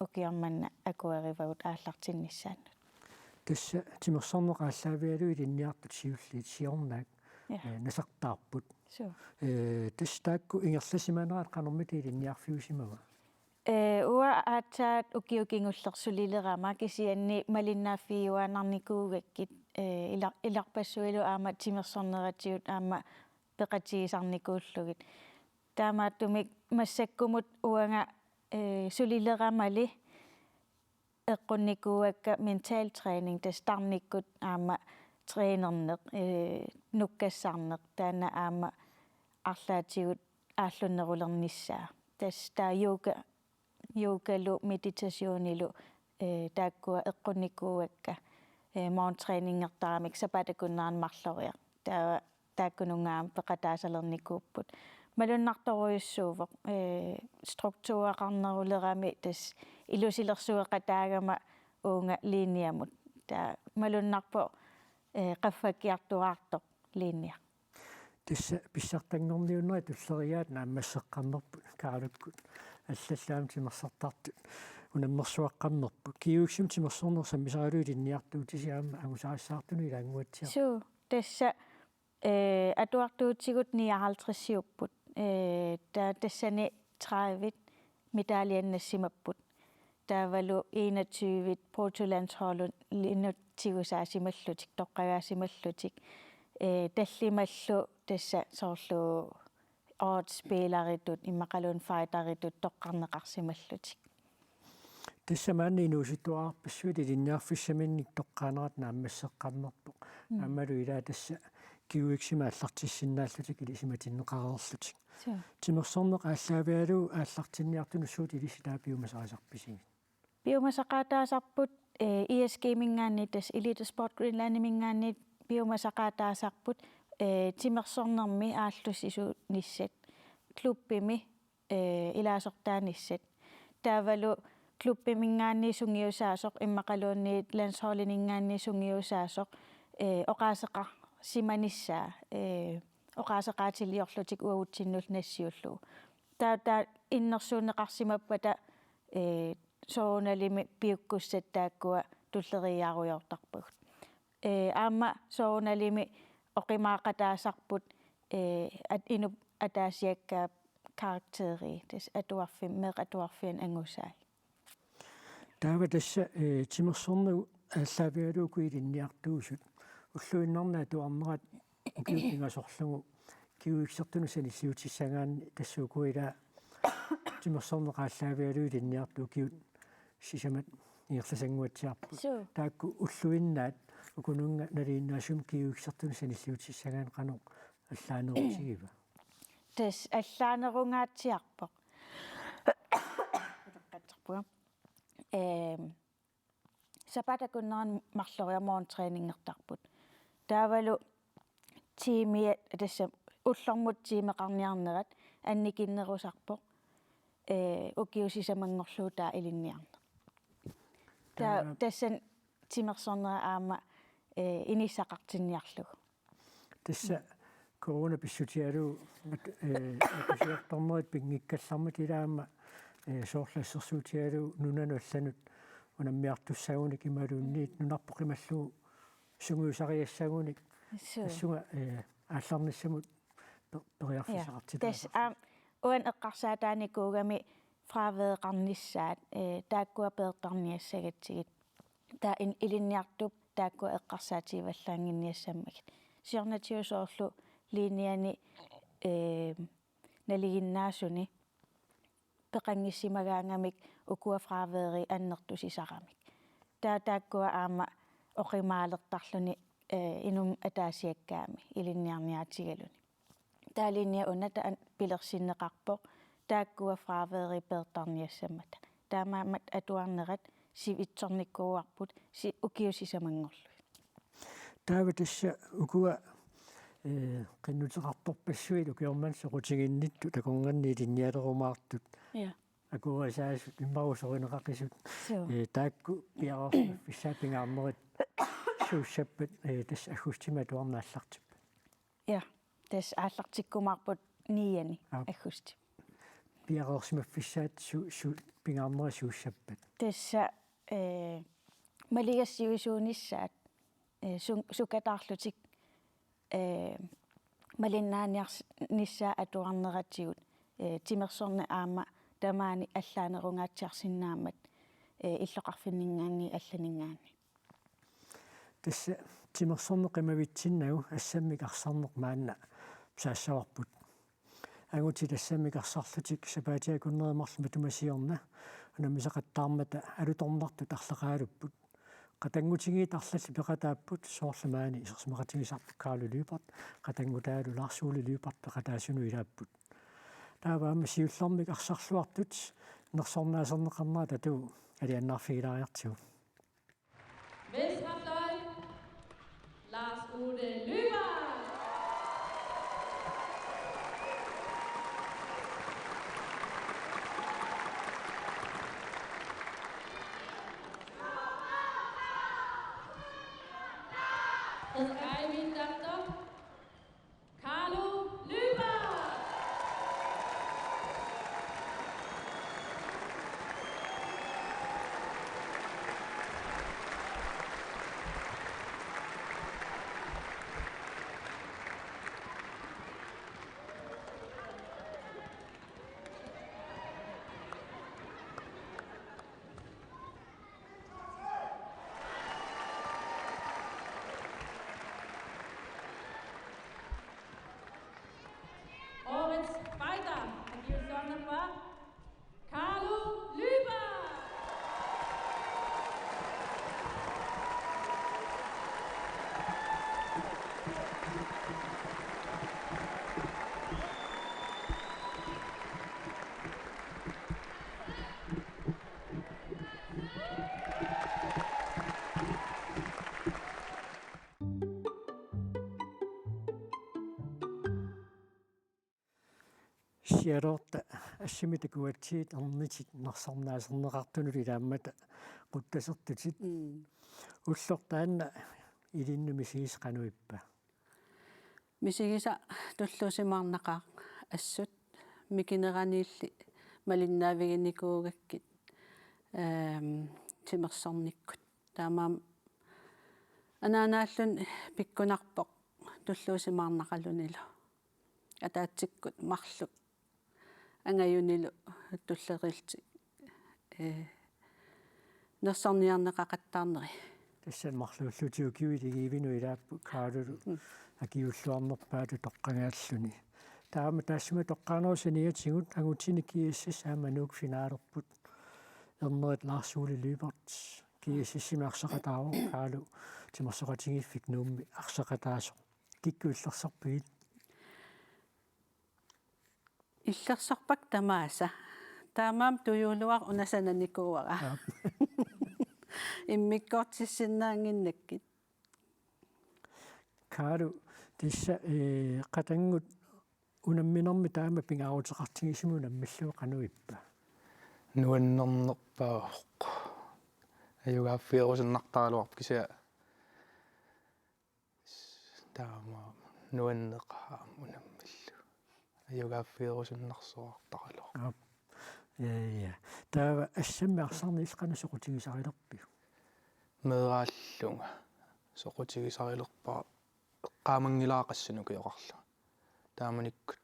ukioq manna akuerivagut aallartinnissaannut. Tassa timersorneq aallaavigalugu ilinniartut siulliit siornaak, ja, ee, nasartaarput. Suu. Ee, tassa taakku ingerlasimanerat qanormita ilinniarfiusimava? Ee, uanga aatsaat ukiut kingulleq sulilerama kisianni malinnaaffigiuaannarnikuugakkit, ee, ila-, ilarpassuilu aamma timersorneratigut aamma peqatigisarnikuullugit. Taamaattumik massakkumut uanga, ee, sulileramali eqqunnikuuakka mental træning, tassa tarnikkut aamma trænerneq, ee, nukkassarneq, taanna aamma arlaatigut aallunnerulernissaa. Tassa taava yoga, yogalu meditationilu, ee, taakkua eqqunnikuuakka, ee, morgentræningertaramik sapaatip akunnerani marloriarlunga. Taava taakkununnga aamma peqataasalernikuupput. Malunnartorujussuuvoq, ee, struktureqarnerulerami tassa ilusilersueqataagama uunga linjemut. Taava malunnarpoq, ee, qaffakkiartuaartoq linje. Tassa pissartanngorniunnerit tulleriiaat naammasseqqammerput Kaarlukkut allallu aamma timersortartut unammersuaqqammerput. GUX-imi timersorneq sammisaralugu ilinniartuutisi aamma angusarissaartunut ilaannguatsiarpoq. Suu, tassa, ee, atuartuutigut nioghalvtredsiupput. Ee, ta-, tassani tredive medaljennassimapput. Taavalu enogtyve bruttolandsholdinut tigusaasimallutik, toqqagaasimallutik. Ee, tallimallu tassa soorlu årets spilleritut, immaqaluunniit fighteritut toqqarneqarsimallutik. Tassa maani inuusuttuararpassuit ilinniarfissaminnik toqqaanerat naammasseqqammerpoq. Mm. Aammalu ilaa tassa GUX-imi aallartissinnaallutik ilisimatinneqareerlutik. Suu. Timersorneq aallaavigalugu aallartinniartunut suut ilissi taava piumasarisarpisigit? Piumasaqaataasarput, ee, I S G-minngaanniit, tassa Elite Sport Greenlandiminngaanniit piumasaqaataasarput, ee, timersornermi aallussisuunissat, klubbimi, ee, ilaasortaanissat. Taavalu klubbiminngaanniit sungiusaasoq, immaqaluunniit landsholdiminngaanniit sungiusaasoq, ee, oqaaseqarsimanissaa, ee, oqaaseqaatiliorlutik uagutsinnullu nassiullugu. Taava, taava innersuunneqarsimappata, ee, soorunalimi piukkussat taakkua tulleriiaarujoortarpagut. Ee, aamma soorunalimi oqimaaqataasarput, ee, at-, inup ataasiakkaap karakteri, tassa atuarfim-, meeqqat atuarfianni angusai. Taava tassa, ee, timersorneq aallaavigalugu ilinniartuusut ulluinnarni atuarnerat ukiut pingasorlugu GUX-ertunut sanilliutissagaanni tassa uku ilaa timersorneq aallaavigalugu ilinniartut ukiut sisamat ingerlasannguatsiarput. Suu. Taakku ulluinnaat ukununnga nalinginnaasumik GUX-ertunut sanilliutissagaanni qanoq allaanerutigiva? Tassa allaanerungaatsiarpoq. Utoqqatserpunga. Ehm, sapaatip akunnerani marloriarlunga morgentræningertarput. Taavalu tiimia-, tassa ullormut tiimeqarniarnerat annikinnerusarpoq, ee, ukiut sisamanngorlugu taava ilinniarneq. Taava taava tassani timersornera aamma, ee, inissaqartinniarlugu. Tassa corona pissutigalugu at-, ee, atusiartornerit pinngikkallarmata ilaa aamma, ee, soorlu assersuutigalugu nunanut allanut unammiartussagunik imaluunniit nunarput qimallugu sungiusariassagunik. Suu. Tassunga, ee, aallarnissamut pe-, ja, periarfissaqartitaasoq. Tassa aamma uani eqqarsaataanikuugami fraværeqarnissaat, ee, taakkua peertarniassagatsigit. Taava in-, ilinniartup taakkua eqqarsaatigivallaannginniassammagit. Siornatigut soorlu linjani, ee, nalinginnaasuni peqanngissimagaangamik ukua fraværi annertusisaramik. Taava taakkua aamma oqimaalertarluni, ee, inummut ataasiakkaami ilinniarniaatigaluni. Taava linje una taanna pilersinneqarpoq, taakkua fraværi peertarniassammata. Taamaammat atuarnerat sivitsornikuuarput si-, ukiut sisamanngorlugit. Taava tassa ukua, eh, qinnuteqartorpassuit ukiormanna soqutiginnittut takornanni ilinnialerumaartut. Ja. Akuerisaasut immaqa usorineqaqisut. Suu. Eh, taakku piareersimaffissaat pingaarnerit suussappat, eh, tassa aggustimi atuarneq aallartippat. Ja, tassa aallartikkumaarput niiani. Aap. Aggusti. Piareersimaffissaat su-, su-, pingaarnerit suussappat. Tassa, eh, maligassiuisuunissaat, eh, su-, sukataarlutik, eh, malinnaaniars-, nissaat atuarneratigut, eh, timersorneq aamma tamaani allaanerungaatsiarsinnaammat, eh, illoqarfinninngaanniit allaninngaanniit. Tassa timersorneq qimavitsinnagu assammik arsarneq maanna saassavarput. Angutit assammik arsarlutik sapaatip akunneri marluk matuma siorna unammisaqattaarmata alutornartut arlaqaluupput. Qatanngutigiit arlallit peqataapput soorlu maani isersimaqatigisarput Kaarlo Lyberth, qatanngutaalu Lars Ole Lyberth peqataasunut ilaapput. Taava aamma siullermik arsarluartut nersornaaserneqarnerat tatuuk aliannaarfigilaariartigu. Venstre fløj, Lars Ole Lyberth. Frederik Eivind Damdrup. Kaarlo Lyberth. Årets fighter, og de vil stå med for Kaarlo Lyberth. Sialoorta assammik takuatsigit ernitit nersornaaserneqartunut ilaammata quttasertutit. Mm. Ulloq taanna ilinnut misigisat qanoq ippa? Misigisat tulluusimaarnaqaaq assut mikineraniilli malinnaaviginikuugakkit, ehm, timersornikkut. Taamaammat anaanaalluni pikkunarpoq tulluusimaarnaqalunilu. Ataatsikkut marluk angajunilu tulleriillutik, eh, nersorniarneqaqattaarneri. Tassa marluullutik ukiut iligiivinut ilaapput Kaarlolu. Mm. Akiuulluarnerpaatut toqqagaalluni. Taama taassuma toqqaanerup saniatigut angutini G S S aamma Nuuk finalerput. Ernerit Lars Ole Lyberth G S S-imi arsaqataavoq, Kaarlo timersoqatigiiffik Nuummi arsaqataasoq. Kikkut illersorpigit? Illersorpakka tamaasa. Taamaammat Tujuuluaq una sananikuuara. Aap. Immikkoortissinnaannginnakkit. Kaarlo, tassa, eh, qatanngut unamminermi taama pingaaruteqartigisumik unammillugu qanoq ippa? Nuannernerpaavoq. Ajugaaffigerusunnartaraluarpoq kisianni taama nuanneqaaq aamma unammillugu. Ajugaaffigerusunnarsuartaraluarpoq. Aap. Ja, ja. Taava assammik arsarneq illit qanoq soqutigisarilerpiuk? Meeraallunga soqutigisarilerpara eqqaamanngilara qassinukioqarlunga. Taamanikkut,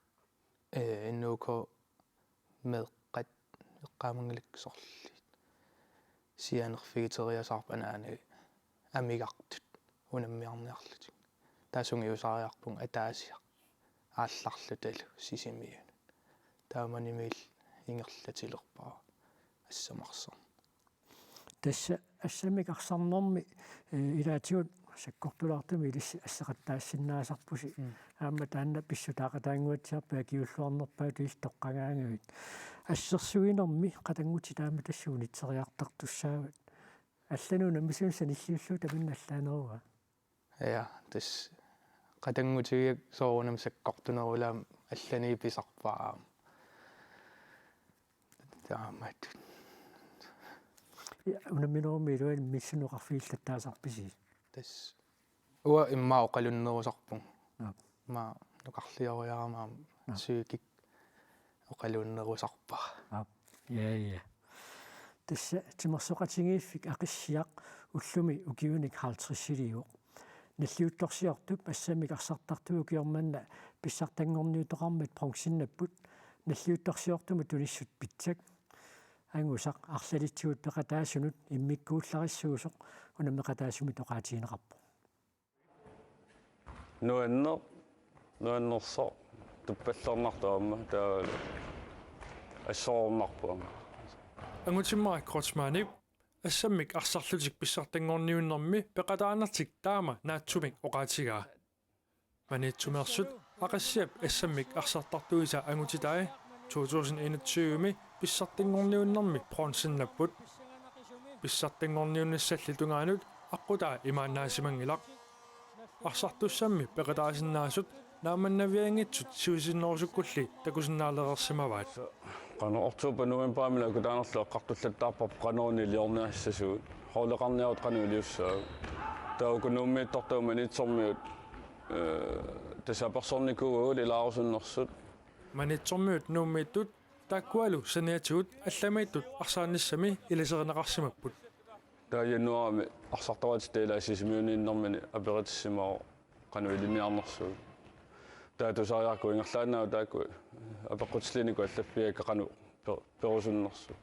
eh, N O K meeqqat eqqaamanngilakka sorliit sianerfigiteriasaarput anaanagit amigartut unammiarniarlutik. Taava sungiusariaqarpunga ataasiaq aallarlutalu Sisimiunut. Taamanimiilli ingerlatilerpara assammik arsarneq. Tassa assammik arsarnermi, eh, ilaatigut sakkortulaartumik ilissi asseqattaassinnaasarpusi. Mm. Aamma taanna pissutaaqataannguatsiarpit akiuulluarnerpaatut illit toqqagaagavit. Assersuinermi qatanngutit taama tassa unitseriartartussaavat. Allanut unammisunut sanilliullugu tamanna allaanerua? Ja, tassa qatanngutigigakkit soorunami sakkortunerulaamik allani pisarpara. Taamaattut. Ja, unamminerummi iluani missinneqarfigillattaasarpisi? Tassa uanga immaqa oqalunnerusarpunga. Aap. Immaqa nukarlioriarama aamma Aap. Psykisk oqalunnerusarpara. Aap. Ja, ja. Tassa timersoqatigiiffik Aqissiaq ullumi ukiunik halvtredsiliuvoq. Nalliuttorsiortup assammik arsartartui ukioq manna pissartanngorniuttoqarmat bronzinnapput, nalliuttorsiortumut tunissut pitsak. Angusaq arlalitsigut peqataasunut immikkuullarissuusoq unammeqataasumit oqaatigineqarpoq. Nuanneq, nuannersoq, tuppallernartoq aamma, taavalu assorornarpoq aamma. Angutimmarik Kreutzmannip assammik arsarlutik pissartanngorniunnermi peqataanertik taama naatsumik oqaatigaa. Maniitsumeersut Aqissiap assammik arsartartuisa angutitai to tusind enogtyve-mi pissartanngorniunnermi bronzinnapput. Pissartanngorniunnissalli tungaanut aqqutaa imaannaasimanngilaq. Arsartussammi peqataasinnaasut naammannavianngitsut siusinnerusukkulli takusinnaalereersimavaat. Qanoq oktober novemberimilu akutaanerlu eqqartullattaarparput qanoq niliorniassasugut. Holdeqarniarutta qanoq iliussaagut. Taava uku Nuummiittortut Maniitsormiut, eh, tassa apersornikuuagut ilaarusunnersut. Maniitsormiut Nuummiittut taakkualu saniatigut allamiittut arsaannissami iliserineqarsimapput. Taava januaarimi arsartoratik taava ilaa Sisimiuniinnermini aperitissimavoq qanoq ilinniarnersugut. Taava tusariaqarpugut ingerlaannaq taakku apeqqutilliinikut allaffiakka qanoq per-, perusunnersut.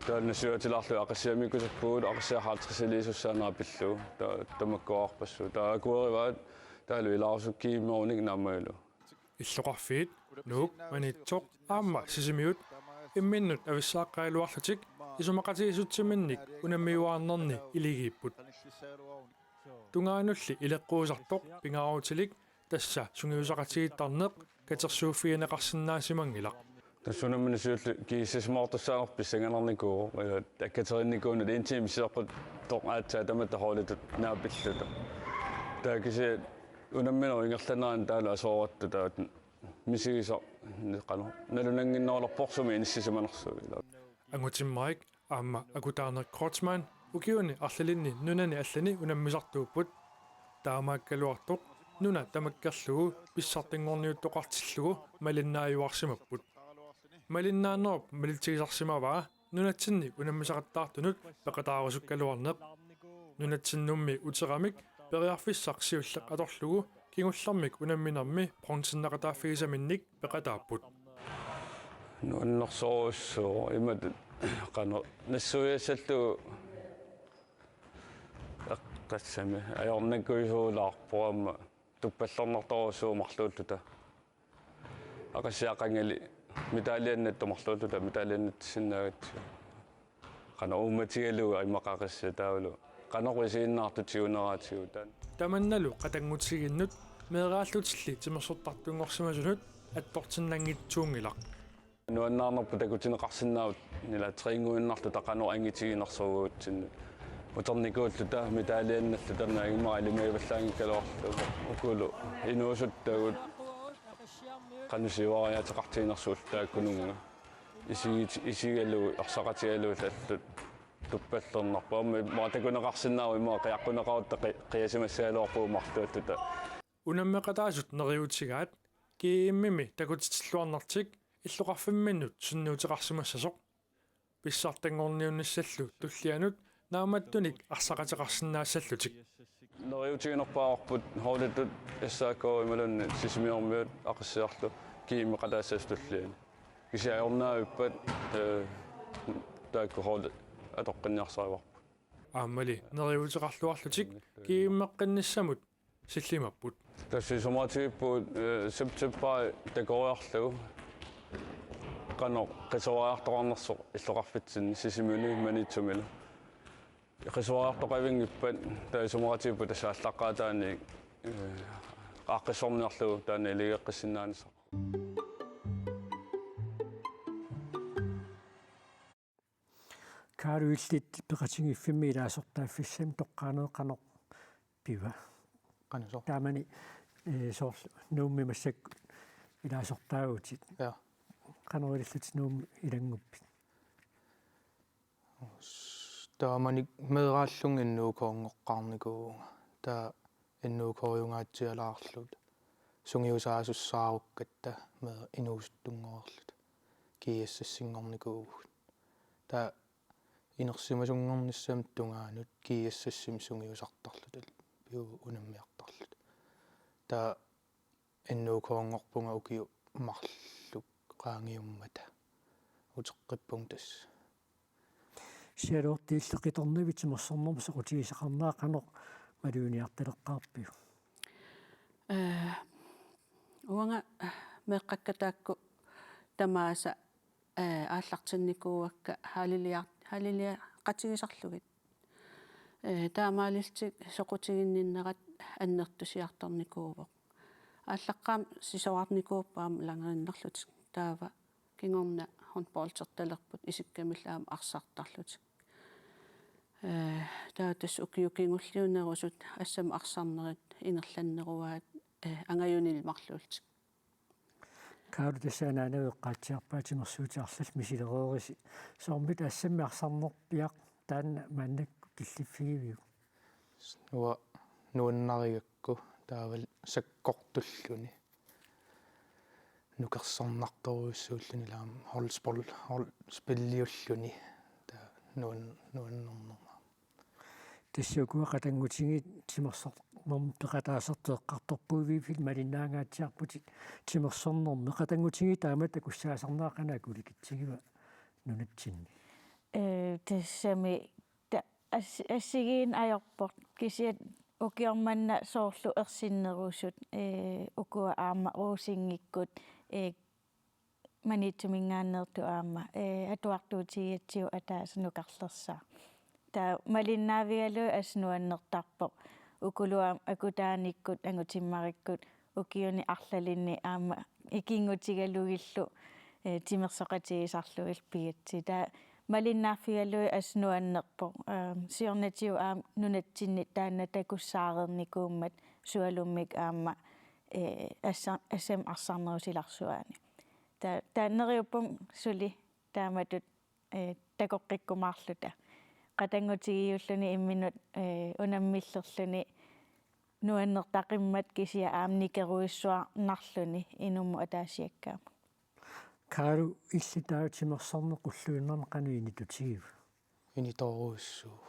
Taava nassiuatilaarlugit Aqissiamiikkusuppugut, Aqissiaq halvtredsiliisussaaneq pillugu. Taava tamakkuarpassuit. Taava akuerivaat taavalu ilaarusukkut G M-erunik naammagilugu. Illoqarfiit, Nuuk, Maniitsoq aamma Sisimiut imminnut avissaaqqagaluarlutik isumaqatigiissutsiminnik unammiuaarnerni iligiipput. Tungaanulli ileqquusartoq pingaarutilik tassa sungiusaqatigiittarneq katersuuffigineqarsinnaasimanngilaq. Tassa unammineq siulleq kiissisimaartussaaneq pissanganarnikuuvoq, ila akkaterinnikuunut en time sisoqquttoq aatsaat tamatta holditut naapilluta. Taava kisianni unamminerup ingerlanerani taavalu asoorattut taava misigisaq qanoq nalunannginnerulerpoq sumi inissisimanersugut ila. Angutimmarik aamma akutaaneq Kreutzmann ukiuni arlalinni nunani allani unammisartuupput. Taamaakkaluartoq nuna tamakkerlugu pissartanngorniuttoqartillugu malinnaajuarsimapput. Malinnaanerup malitsigisarsimavaa nunatsinni unammisaqattaartunut peqataarusukkaluarneq. Nunatsinnummi uteramik periarfissaq siulleq atorlugu kingullermik unamminermi bronzinneqataaffigisaminnik peqataapput. Nuannersorujussuuvoq imatut qanoq nassuiassallugu eqqassami ajornakuisuulaarpoq aamma tuppallernartorujussuuvoq marluulluta. Aqissiaq qangali medaljennattut marluulluta medaljennatsisinnaagatsigu. Qanoq uummatigalugu immaqa Aqissiaq taavalu qanoq isiginnaartut tiguneqaatigut taanna. Tamannalu qatanngutigiinnut meeraallutilli timersortartunngorsimasunut attortinnanngitsuunngilaq. Nuannaarnerput takutineqarsinnaavoq ila træningiinnarluta qanoq angitiginersuugutsinnut. Uternikuulluta medaljennalluta taanna immaqa ilimagivallaanngikkaluarluta ukulu inuusuttagut qanoq siuariaateqartiginersuulluta taakkununnga. Isigit-, isigalugu, ersaqatigalugu allat tuppallernarpoq. Aamma immaqa takuneqarsinnaavoq immaqa qiaqquneqarutta qi-, qiasimassagaluarpugut marluulluta. Unammeqataasut neriuutigaat G M-imi takutitilluarnertik illoqarfimminnut sunniuteqarsimassasoq. Pissartanngorniunnissallu tullianut naammattunik arsaqateqarsinnaassallutik. Neriuutiginerpaavarput holditut S A K imaluunniit Sisimiormiut Aqissiarlu G M-eqataassasoq tulliani. Kisianni ajornaavippat, eh, taakku holdi atoqqinniarsarivarput. Aammali neriuuteqarluarlutik G M-eqqinnissamut sillimapput. Tassa isumaqatigiippugut, eh, september takoriarlugu qanoq qisuariartoqarnersoq illoqarfitsinni Sisimiuni Maniitsumilu. Qisuariartoqavinngippat taava isumaqatigiippugut tassa aallaqqaataani, eh, aaqqissorniarlugu taanna iligeqqissinnaanissaq. Kaalu, illit peqatigiiffimmi ilaasortaaffissamik toqqaaneq qanoq piva? Aana soorlu. Taamani, eh, soorlu Nuummi massakkut ilaasortaavutit. Ja. Qanoq ilillutit Nuummi ilannguppit? Taamani meeraallunga N U K-nngornikuuvunga. Taava N U K-jungaatsialaarluta sungiusaasussaarukkatta me-, inuusuttunngorluta G S S-inngornikuuvugut. Taava inersimasunngornissamut tungaanut G S S-imi sungiusartarluta piu unammiartarluta. Taava N U K-nngorpunga ukiut marluk qaangiummata uteqqippunga tassa. Sialoorti illit qitornavit timersornermut soqutigisaqarnera qanoq maluginiartaleqqaarpiuk? Eh, uanga meeqqakka taakku tamaasa, eh, aallartinnikuuakka halleluja-, hallelujaqatigisarlugit. Eh, taamaalillutik soqutiginninnerat annertusiartornikuuvoq. Aallaqqaammut sisorarnikuupput aamma langerinnerlutik. Taava kingorna håndboldertalerput isikkamillu aamma arsartarlutik. Eh, taava tassa ukiut kingulliit nerusut assammik arsarnerit ingerlanneruaat, eh, angajunillu marluullutik. Kaarlu, tassa anaanaga eqqaatsiarpaa timersuutit arlallit misilereerisi. Soormita assammik arsarnerpiaq taanna maannakkut killiffigiviuk? Uanga nuannarigakku taavalu sakkortulluni. Nukersornartorujussuulluni ilaa aamma holdspil-, holdspilliulluni. Taava nuan-, nuannernerma. Tassa ukua qatanngutigiit timersornermut peqataasartut eqqartorpuiviiffiit malinnaangaatsiarputit timersornermi. Qatanngutigiit taamatut takussaasarnerat qanoq akulikitsigiva nunatsinni? Eh, tassami ta-, as-, assigiinneq ajorpoq. Kisianni ukioq manna soorlu ersinnerusut, eh, ukua aamma Rosingikkut, eh, Maniitsuminngaanneersoq aamma, eh, atuartuutigigatsigu ataaseq nukarlersaaq. Taava malinnaavigalugu assut nuannertarpoq. Ukulu aamma akutaanikkut, angutimmarikkut, ukiuni arlalinni aamma ikinngutigalugillu, eh, timersoqatigisarlugillu pigatsigit. Taava malinnaaffigalugu assut nuannerpoq. Eh, siornatigut aamma nunatsinni taanna takussaareernikuummat sualummik aamma, eh, assa-, assammik arsarnerup silarsuaani. Ta-, taava neriuppunga suli taamatut, eh, takoqqikkumaarluta. Qatanngutigiulluni imminut, eh, unammillerluni nuannertaqimmat kisianni aamma nikerujussuarnarluni inummut ataasiakkaamut. Kaarlu, illit taava timersorneq qulluinnarni qanoq initutigiva? Initoorujussuuvoq.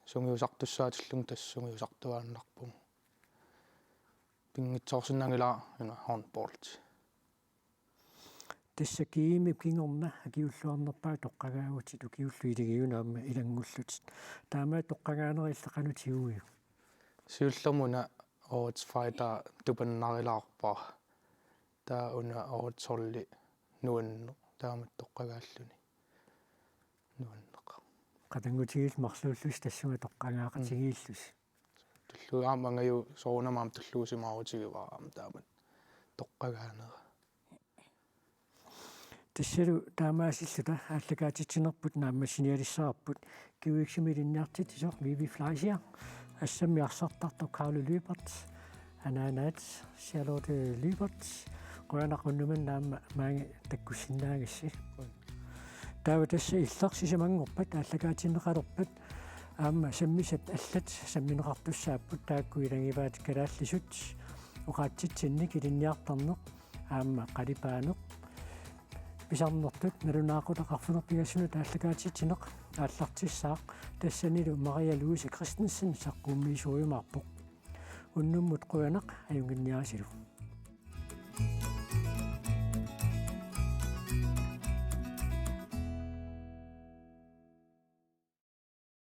Sungiusartussaatillunga tassa sungiusartuaannarpunga. Pinngitsoorsinnaanngilara una håndbold. Tassa G M-ip kingorna akiuulluarnerpaaq toqqagaavutit ukiullu iligiunut aamma ilanngullutit. Taamaattoq toqqagaanera illit qanoq tiguiuk? Siullermik una årets fighter tupannarilaarpara. Taava una årets holdi nuanneq taamatut toqqagaalluni. Nuanneq. Qatanngutigiillu marluullusi tassunga toqqagaaqatigiillusi. Tullugu aamma angaju soorunami aamma tulluusimaarutigivaat aamma taamatut toqqagaanera. Tassalu taamaasilluta aallakaatitsinerput naammassinialissavarput Kiviksumi ilinniartitsisoq Vivi Fleischer, assammik arsartartoq Kaarlu Lyberth, anaanaat Charlotte Lyberth. Qujanaq unnuk manna aamma maani takkussinnaagassi. Taava tassa illit sisamanngorpat aallakaatinneqalerpat aamma sammisat allat sammineqartussaapput, taakku ilagivaat kalaallisut oqaatsitsinnik ilinniartarneq aamma qalipaaneq. Pisarnertut nalunaaqutaq arfineq-pingasunut aallakaatitsineq aallartissaaq, tassanilu Maria Louise Christensen saqqummiisuujumaarpoq. Unnummut qujanaq ajunnginniarisilu.